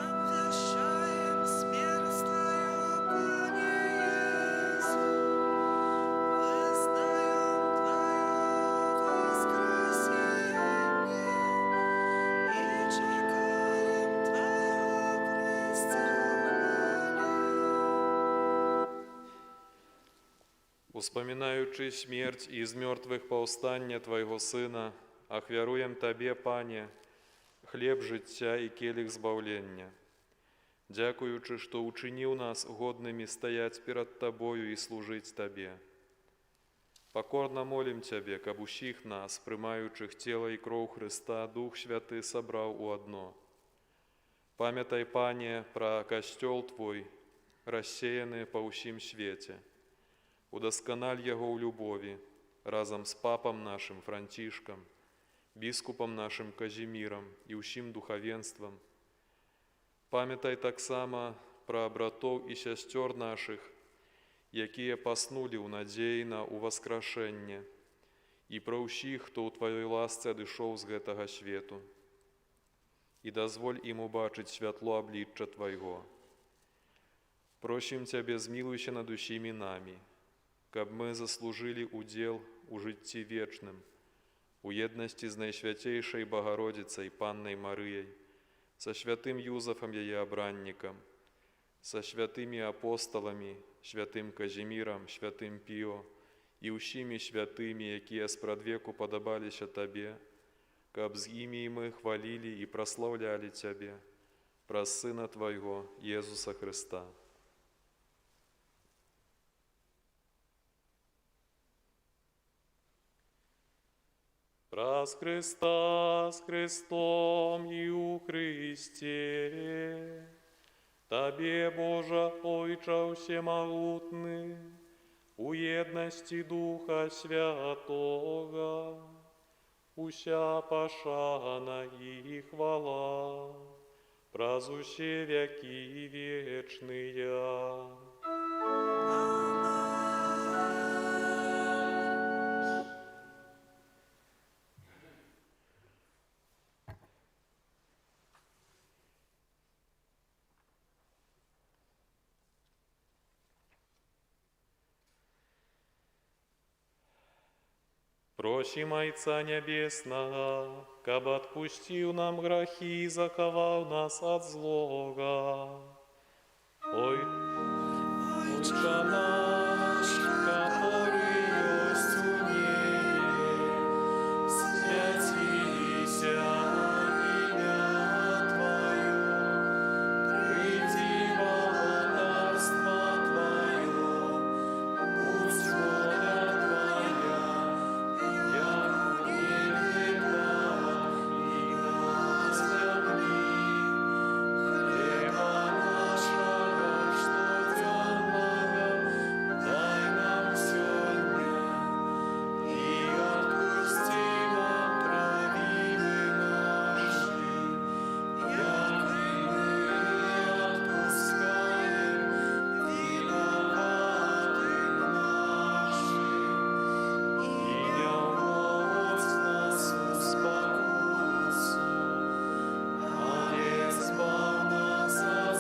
Обвещаем смерть Твою, Пане Иисус, вызнаем Твое воскресение и чекаем Твоего престе хвале. Успамінаючы смерць і з мёртвых паўстанне Твайго Сына, ахвяруем Табе, Пане, хлеб жыцця і келіх збаўлення. Дзякуючы, што ўчыніў нас годнымі стаяць перад Табою і служыць Табе. Пакорна молім Цябе, каб усіх нас, прымаючых цела і кроў Хрыста, Дух Святы сабраў у адно. Памятай, Пане, пра касцёл Твой, рассеяны па ўсім свеце. Удасканаль яго ў любові, разам з папам нашым Францішкам, біскупам нашым Казімірам і ўсім духавенствам. Памятай таксама пра братоў і сясцёр нашых, якія паснулі ў надзеі на ўваскрашэнне, і пра ўсіх, хто ў Тваёй ласцы адышоў з гэтага свету. І дазволь ім убачыць святло аблічча Твайго. Просім Цябе, змілуйся над усімі намі, каб мы заслужылі ўдзел у жыцці вечным, у еднасці з Найсвяцейшай Багародзіцай Паннай Марыяй, са святым Юзафам яе абраннікам, са святымі апосталамі, святым Казімірам, святым Піо і ўсімі святымі, якія спрадвеку падабаліся Табе, каб з імі і мы хвалілі і праслаўлялі Цябе, праз Сына Твайго, Езуса Хрыста. Праз Хрыста, з Хрыстом і ў Хрысце, Табе, Божа, Ойча ўсемагутны, у еднасці Духа Святога, уся пашана і хвала, праз усе вякі вечныя. Амэн. Просім Айца Нябеснага, каб адпусціў нам грахі і захаваў нас ад злога. Ой, Ойча наш, каторы ёсць у небе, свяціся імя Тваё, прыйдзі валадарства Тваё, будзь воля Твая, як у небе, так і на зямлі. Хлеба нашага штодзённага дай нам сёння, і адпусці нам правіны нашы, як і мы адпускаем вінаватым нашым. І не ўводзь нас у спакусу, але збаў нас ад злога.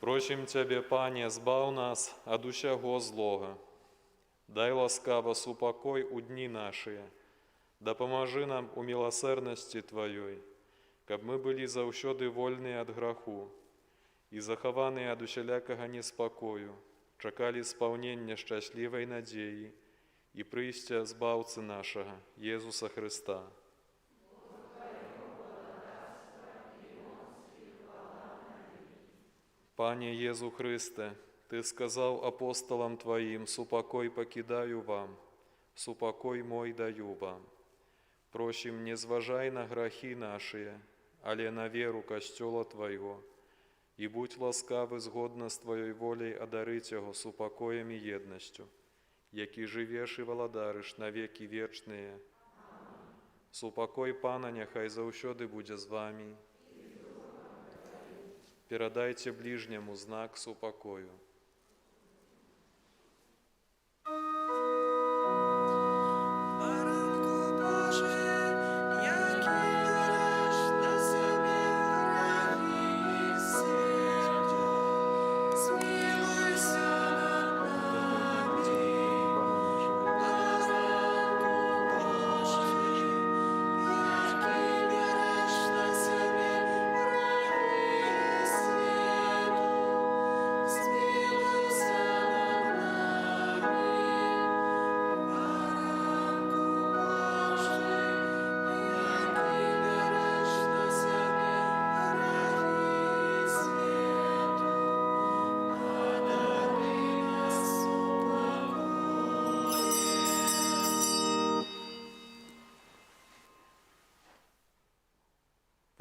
Просім Цябе, Пане, збаў нас ад усяго злога. Дай ласкава супакой у дні нашыя. Дапамажы нам у міласэрнасці Тваёй, каб мы былі заўсёды вольныя ад граху і захаваныя ад усялякага неспакою, чакалі спаўнення шчаслівай надзеі і прыйсця Збаўцы нашага, Езуса Хрыста. Пане Езу Хрысце, Ты сказаў апосталам Тваім: «Супакой пакідаю вам, супакой мой даю вам». Просім, не зважай на грахі нашыя, але на веру Касцёла Твайго, і будзь ласкавы згодна з Тваёй воляй адарыць яго супакоем і еднасцю, які жывеш і валадарыш на векі вечныя. Супакой Пана няхай заўсёды будзе з вамі. Перадайце бліжняму знак супакою.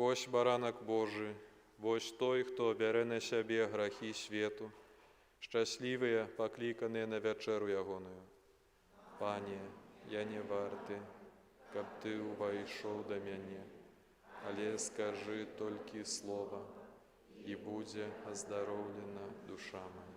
Вось Баранак Божы, вось той, хто бярэ на сябе грахі свету, шчаслівыя, пакліканыя на вячэру ягоную. Пане, я не варты, каб ты ўвайшоў да мяне, але скажы толькі слова, і будзе аздароўлена душа моя.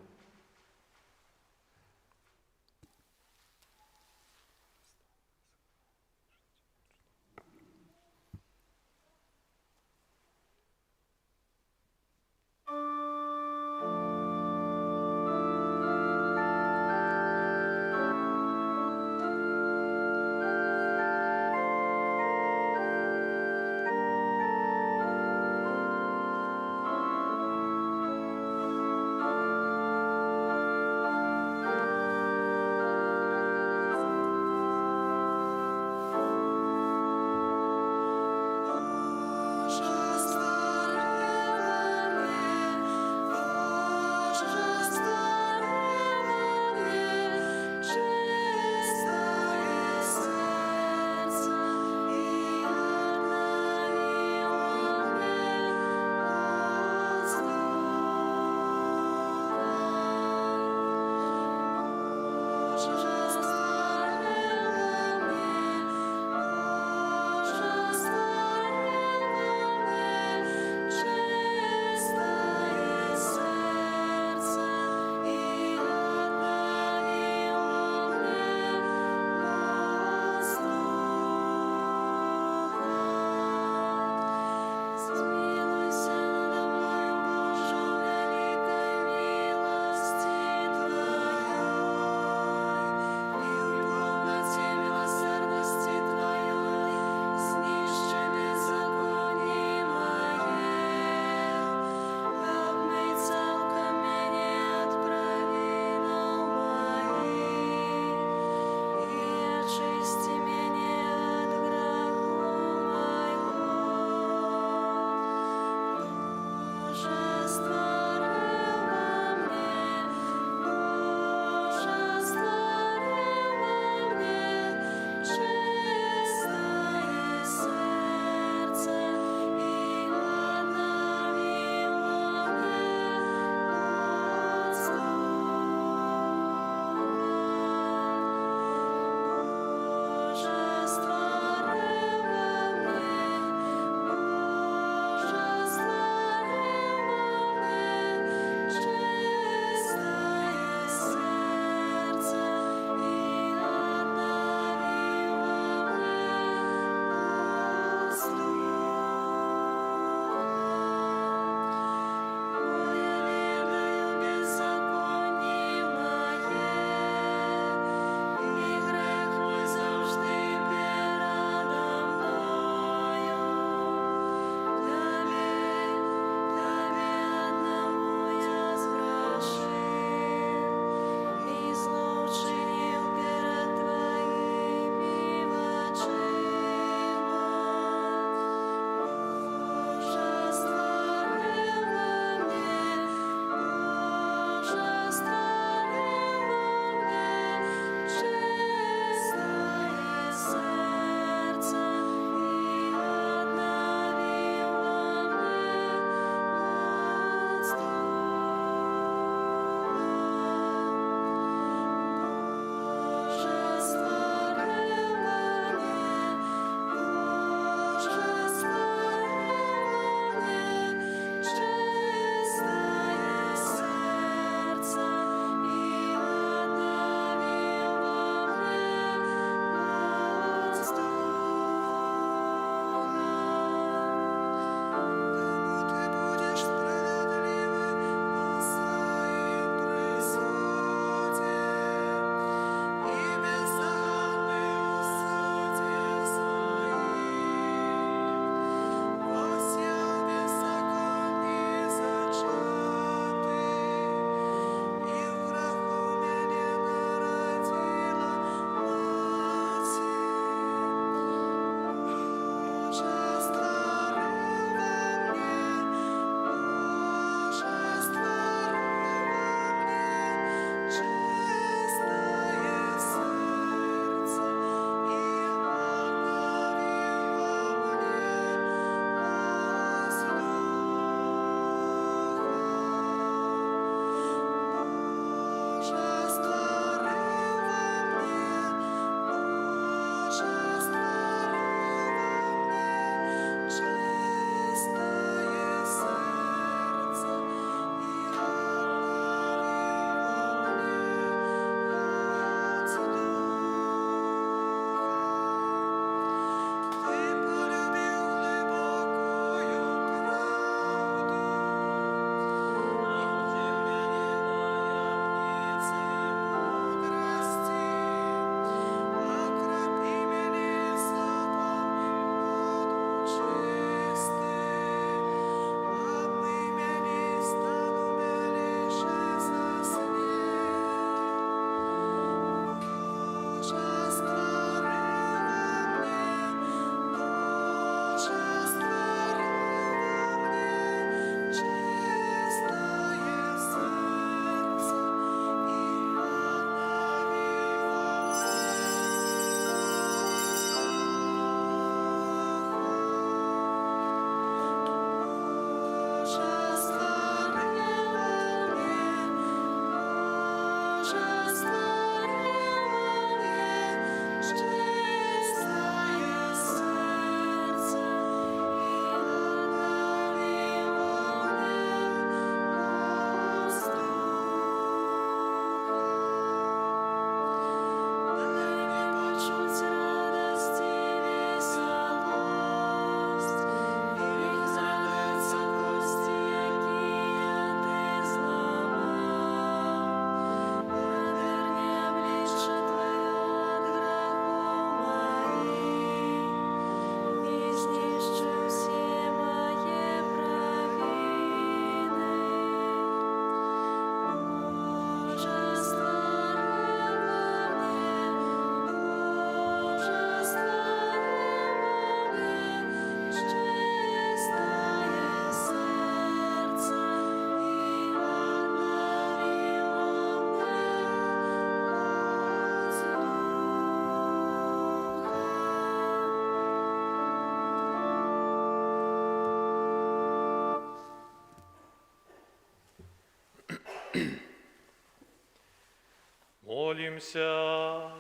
Молімся.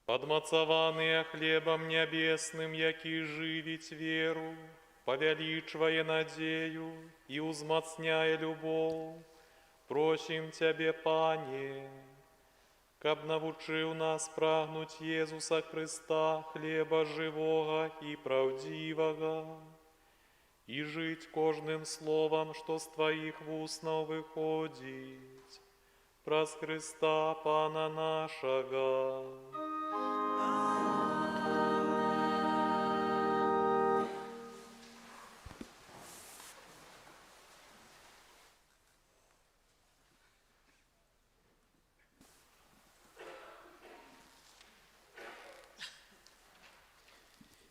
Падмацаваныя хлебам нябесным, які жывіць веру, павялічвае надзею і ўзмацняе любоў, просім Цябе, Пане, каб навучыў нас прагнуць Езуса Хрыста, хлеба жывога і праўдзівага, і жыць кожным словам, што з Тваіх вуснаў выходзіць, праз Хрыста Пана нашага.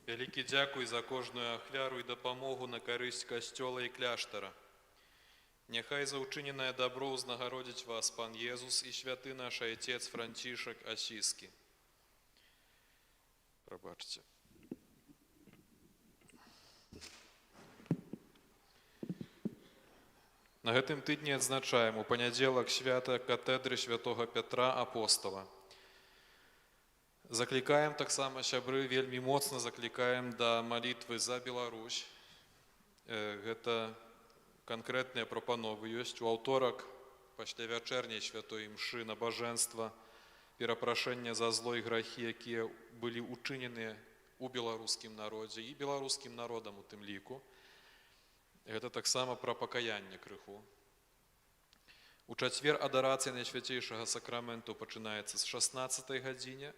Вялікі дзякуй за кожную ахвяру і дапамогу на карысць касцёла і кляштара. Няхай за ўчыненае дабро ўзнагародзіць вас Пан Езус і святы наш айцец Францішак Асіскі. Прабачце. На гэтым тыдні адзначаем у панядзелак свята катэдры святога Пятра Апостала. Заклікаем таксама, сябры, вельмі моцна заклікаем да малітвы за Беларусь. Гэта канкрэтныя прапановы ёсць у аўторак пасля вячэрняй святой імшы набажэнства, перапрашэння за зло і грахі, якія былі ўчыненыя ў беларускім народзе і беларускім народам у тым ліку. Гэта таксама пра пакаянне крыху. У чацвер адарацыя Найсвяцейшага Сакраменту пачынаецца з 16 гадзіне,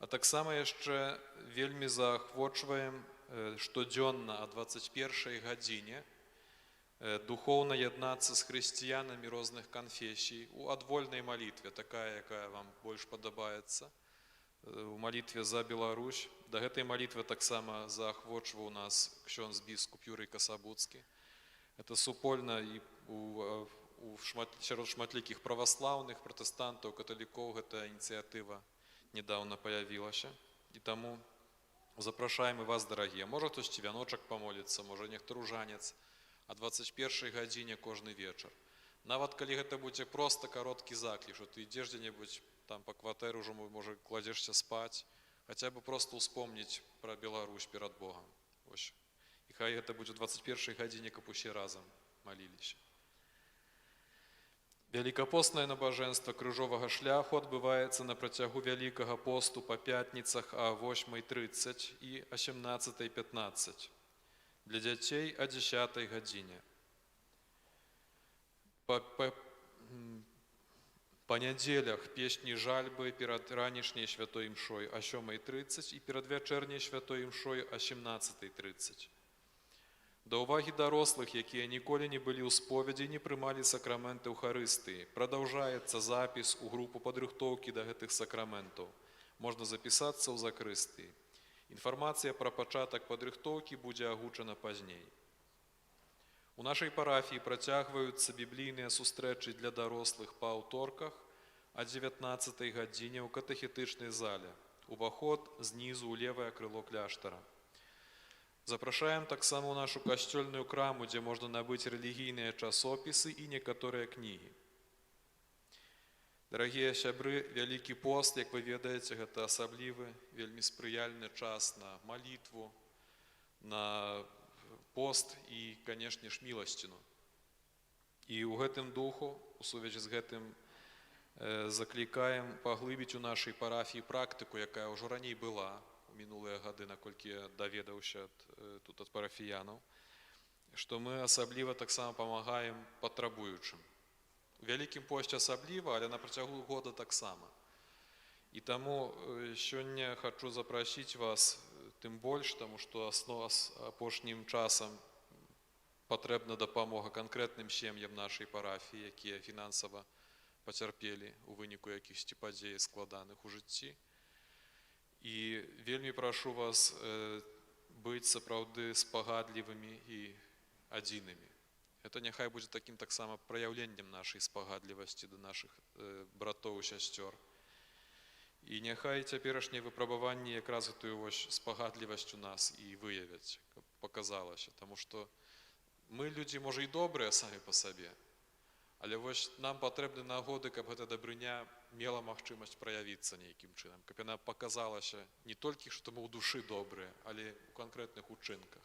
а таксама яшчэ вельмі заахвочваем штодзённа а 21 гадзіне духоўна яднацца з хрысціянамі розных канфесій у адвольнай малітве, такая, якая вам больш падабаецца, у малітве за Беларусь. Да гэтай малітвы таксама заахвочваў нас ксёндз біскуп Юрый Касабуцкі. Это супольна і сярод шматлікіх праваслаўных, пратэстантаў, каталікоў гэтая ініцыятыва недавно паявілася. І таму запрашаем і вас, дарагія. Можа, хтосьці вяночак памоліцца, можа, нехта ружанец, а 21 гадзіне кожны вечар. Нават калі гэта будзе проста кароткі заклік, што ты ідзеш дзе-небудзь там па кватэры ўжо, можа, кладзешся спаць, хаця бы проста ўспомніць пра Беларусь перад Богам. Вось. І хай гэта будзе ў 21 гадзіне, каб усе разам маліліся. Велікапоснае набажэнства крыжовага шляху адбываецца на працягу Вялікага посту па пятніцах а 8:30 і а 17:15. Для дзяцей а 10 гадзіне. Па нядзелях песні жальбы перад ранішняй святой імшой а 7:30 і перад вячэрняй святой імшой а 17:30. Да ўвагі дарослых, якія ніколі не былі ў споведзі і не прымалі сакраменты Эўхарыстыі, прадаўжаецца запіс у групу падрыхтоўкі да гэтых сакраментаў. Можна запісацца ў закрыстыі. Інфармацыя пра пачатак падрыхтоўкі будзе агучана пазней. У нашай парафіі працягваюцца біблійныя сустрэчы для дарослых па аўторках а 19 гадзіне ў катэхетычнай зале. Уваход знізу ў левае крыло кляштара. Запрашаем таксама ў нашу касцёльную краму, дзе можна набыць рэлігійныя часопісы і некаторыя кнігі. Дарагія сябры, Вялікі пост, як вы ведаеце, гэта асаблівы, вельмі спрыяльны час на малітву, на пост і, канешне ж, міласціну. І ў гэтым духу, у сувязі з гэтым, заклікаем паглыбіць у нашай парафіі практыку, якая ўжо раней была у мінулыя гады, наколькі я даведаўся тут ад парафіянаў, што мы асабліва таксама памагаем патрабуючым. У Вялікім посце асабліва, але на працягу года таксама. І таму сёння хачу запрасіць вас тым больш, таму што апошнім часам патрэбна дапамога канкрэтным сем'ям нашай парафіі, якія фінансава пацярпелі ў выніку якіхсьці падзей складаных у жыцці. І вельмі прашу вас быць сапраўды спагадлівымі і адзінымі. Гэта няхай будзе такім таксама праяўленнем нашай спагадлівасці да нашых братоў і сясцёр. І няхай цяперашнія выпрабаванні якраз гэтую вось спагадлівасць у нас і выявяць, каб паказалася, таму што мы людзі, можа, і добрыя самі па сабе, але вось нам патрэбны нагоды, каб гэта дабрыня мела магчымасць праявіцца нейкім чынам, каб яна паказалася не толькі, што мы ў душы добрыя, але ў канкрэтных учынках.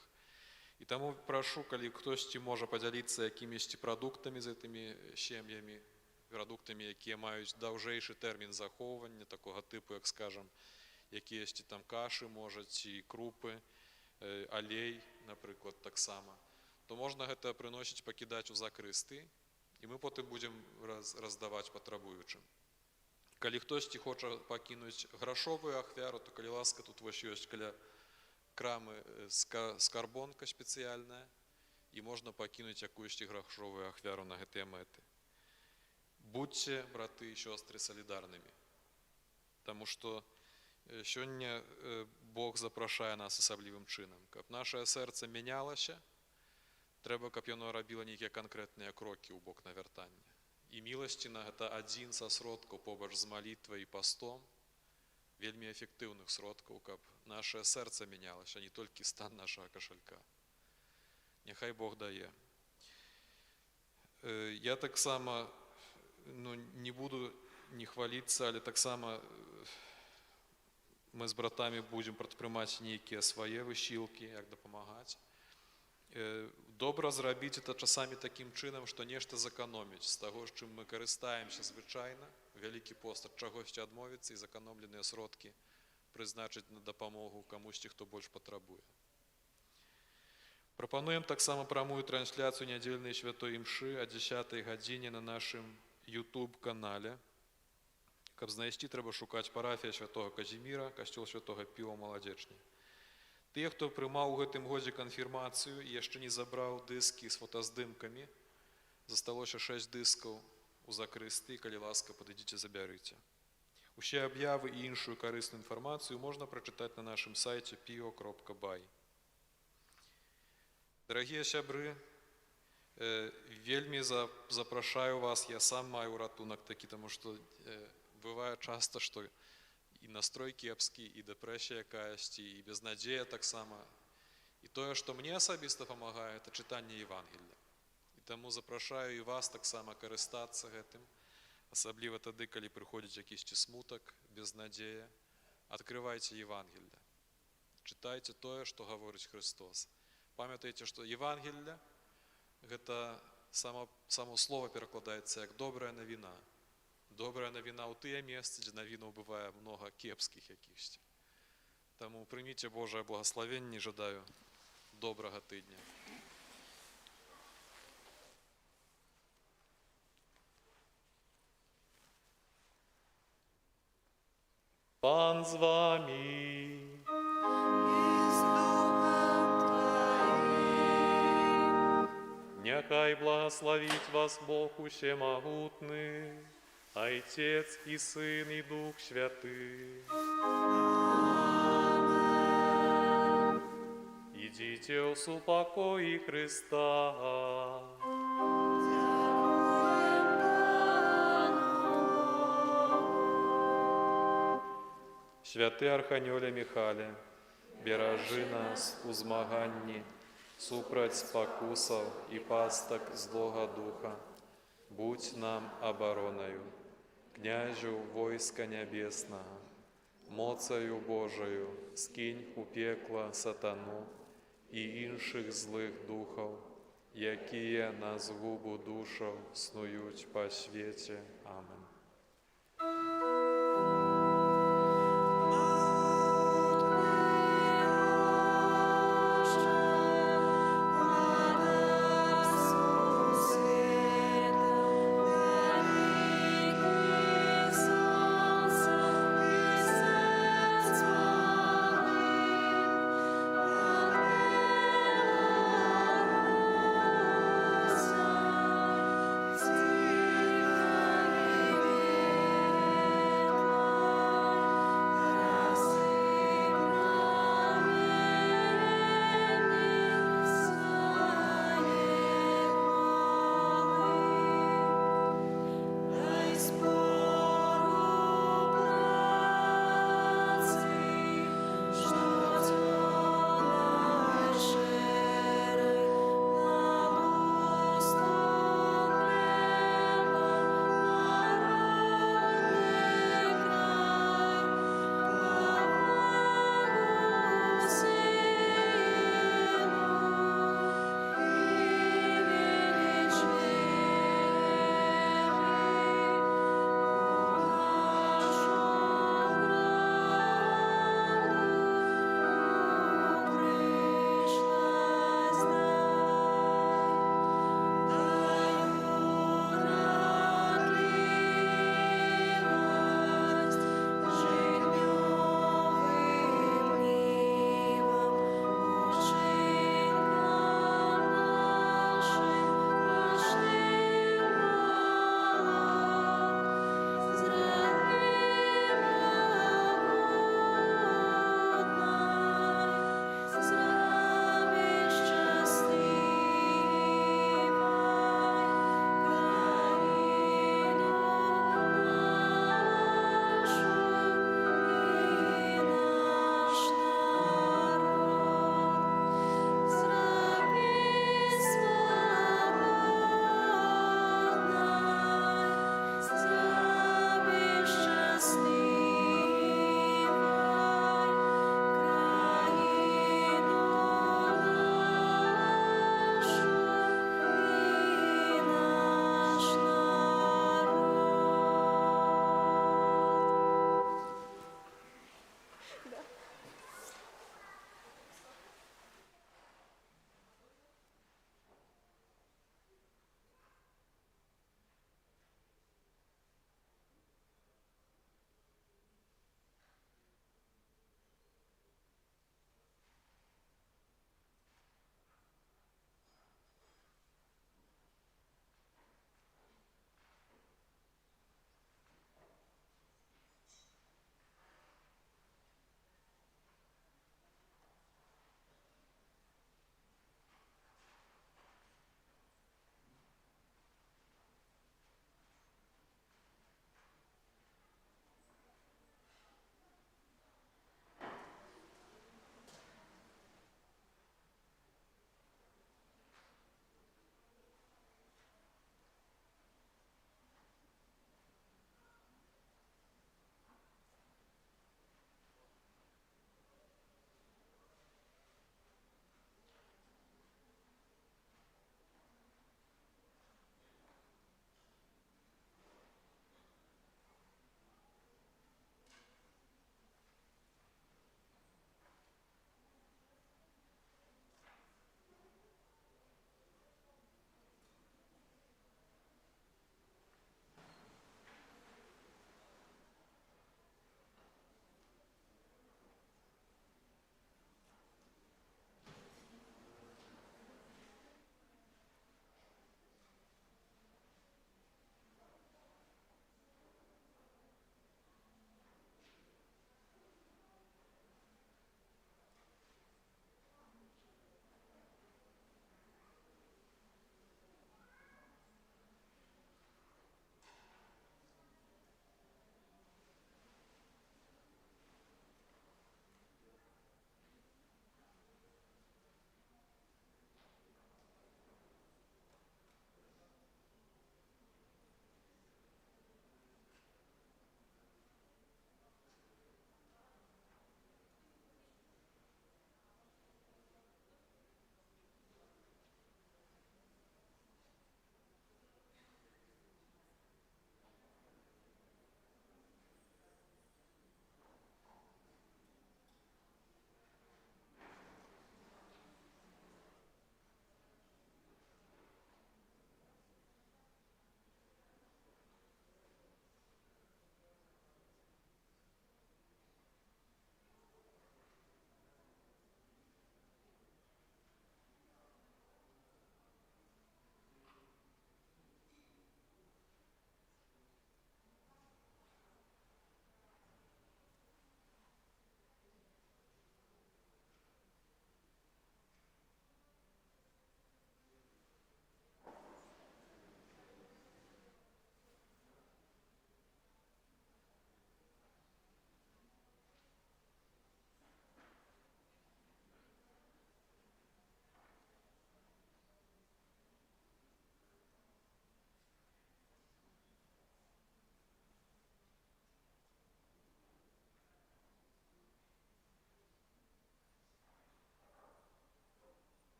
І таму прашу, калі хтосьці можа падзяліцца якімісьці прадуктамі з гэтымі сем'ямі, прадуктамі, якія маюць даўжэйшы тэрмін захоўвання, такога тыпу, як, скажам, якіясьці там кашы, можа, ці крупы, алей, напрыклад, таксама, то можна гэта прыносіць, пакідаць у закрысты, і мы потым будзем раздаваць патрабуючым. Калі хтосьці хоча пакінуць грашовую ахвяру, то, калі ласка, тут вось ёсць каля крамы скарбонка спецыяльная, і можна пакінуць якуюсьці грашовую ахвяру на гэтыя мэты. Будьце, браты і сёстры, салідарнымі, таму што сёння Бог запрашае нас асаблівым чынам. Каб нашае сэрца мянялася, трэба, каб яно рабіла нейкія канкрэтныя крокі ў бок навяртання. І міласціна гэта адзін са сродкаў побач з малітвай і пастом, вельмі эфектыўных сродкаў, каб наше сэрца мянялася, а не толькі стан нашага кашалька. Няхай Бог дае. Я таксама, ну, не буду не хваліцца, але таксама мы з братамі будзем прадпрымаць нейкія свае высілкі, як дапамагаць. Добра зрабіць это часамі такім чынам, што нешта зэканоміць з таго, з чым мы карыстаемся звычайна, Вялікі пост ад чагосьці адмовіцца і зэканомленыя сродкі прызначыць на дапамогу камусьці, хто больш патрабуе. Прапануем таксама прамую трансляцыю нядзельнай святой імшы а 10 гадзіне на нашым YouTube-канале. Каб знайсці, трэба шукаць парафія святого Казіміра, касцёл святого Піва Маладзечні. Тыя, хто прымаў у гэтым годзе канфірмацыю і яшчэ не забраў дыскі з фотаздымкамі, засталося 6 дыскаў у закрысты, калі ласка, падыдзіце, забярыце. Усе аб'явы і іншую карысную інфармацыю можна прачытаць на нашым сайце pio.by. Дарагія сябры, вельмі запрашаю вас, я сам маю ратунак такі, таму што бывае часта, што і настрой кепскі, і дэпрэсія якаясьці, і безнадзея таксама. І тое, што мне асабіста памагае, это чытанне Евангелля. І таму запрашаю і вас таксама карыстацца гэтым, асабліва тады, калі прыходзіць якісьці смутак, безнадзея. Адкрывайце Евангелля. Чытайце тое, што гаворыць Хрыстос. Памятайце, што Евангелля гэта само слово перакладаецца як добрая навіна. Добрая навіна ў тыя месцы, дзе навінаў бывае многа кепскіх якіхсьці. Таму прыміце Божае благаславенне, жадаю добрага тыдня. Пан з вамі. І з духам Тваім. Няхай благаславіць вас Бог усемагутны, Айцец і Сын і Дух Святы. Ідзіце ў супакоі Хрыста. Дзякуем Пану. Святы Арханёле Міхале, беражы нас у змаганні супраць спакусаў і пастак злога духа. Будзь нам абаронаю, князю войска нябеснага, моцаю Божаю скінь у пекла сатану і іншых злых духаў, якія на згубу душаў снуюць па свеце. Амен.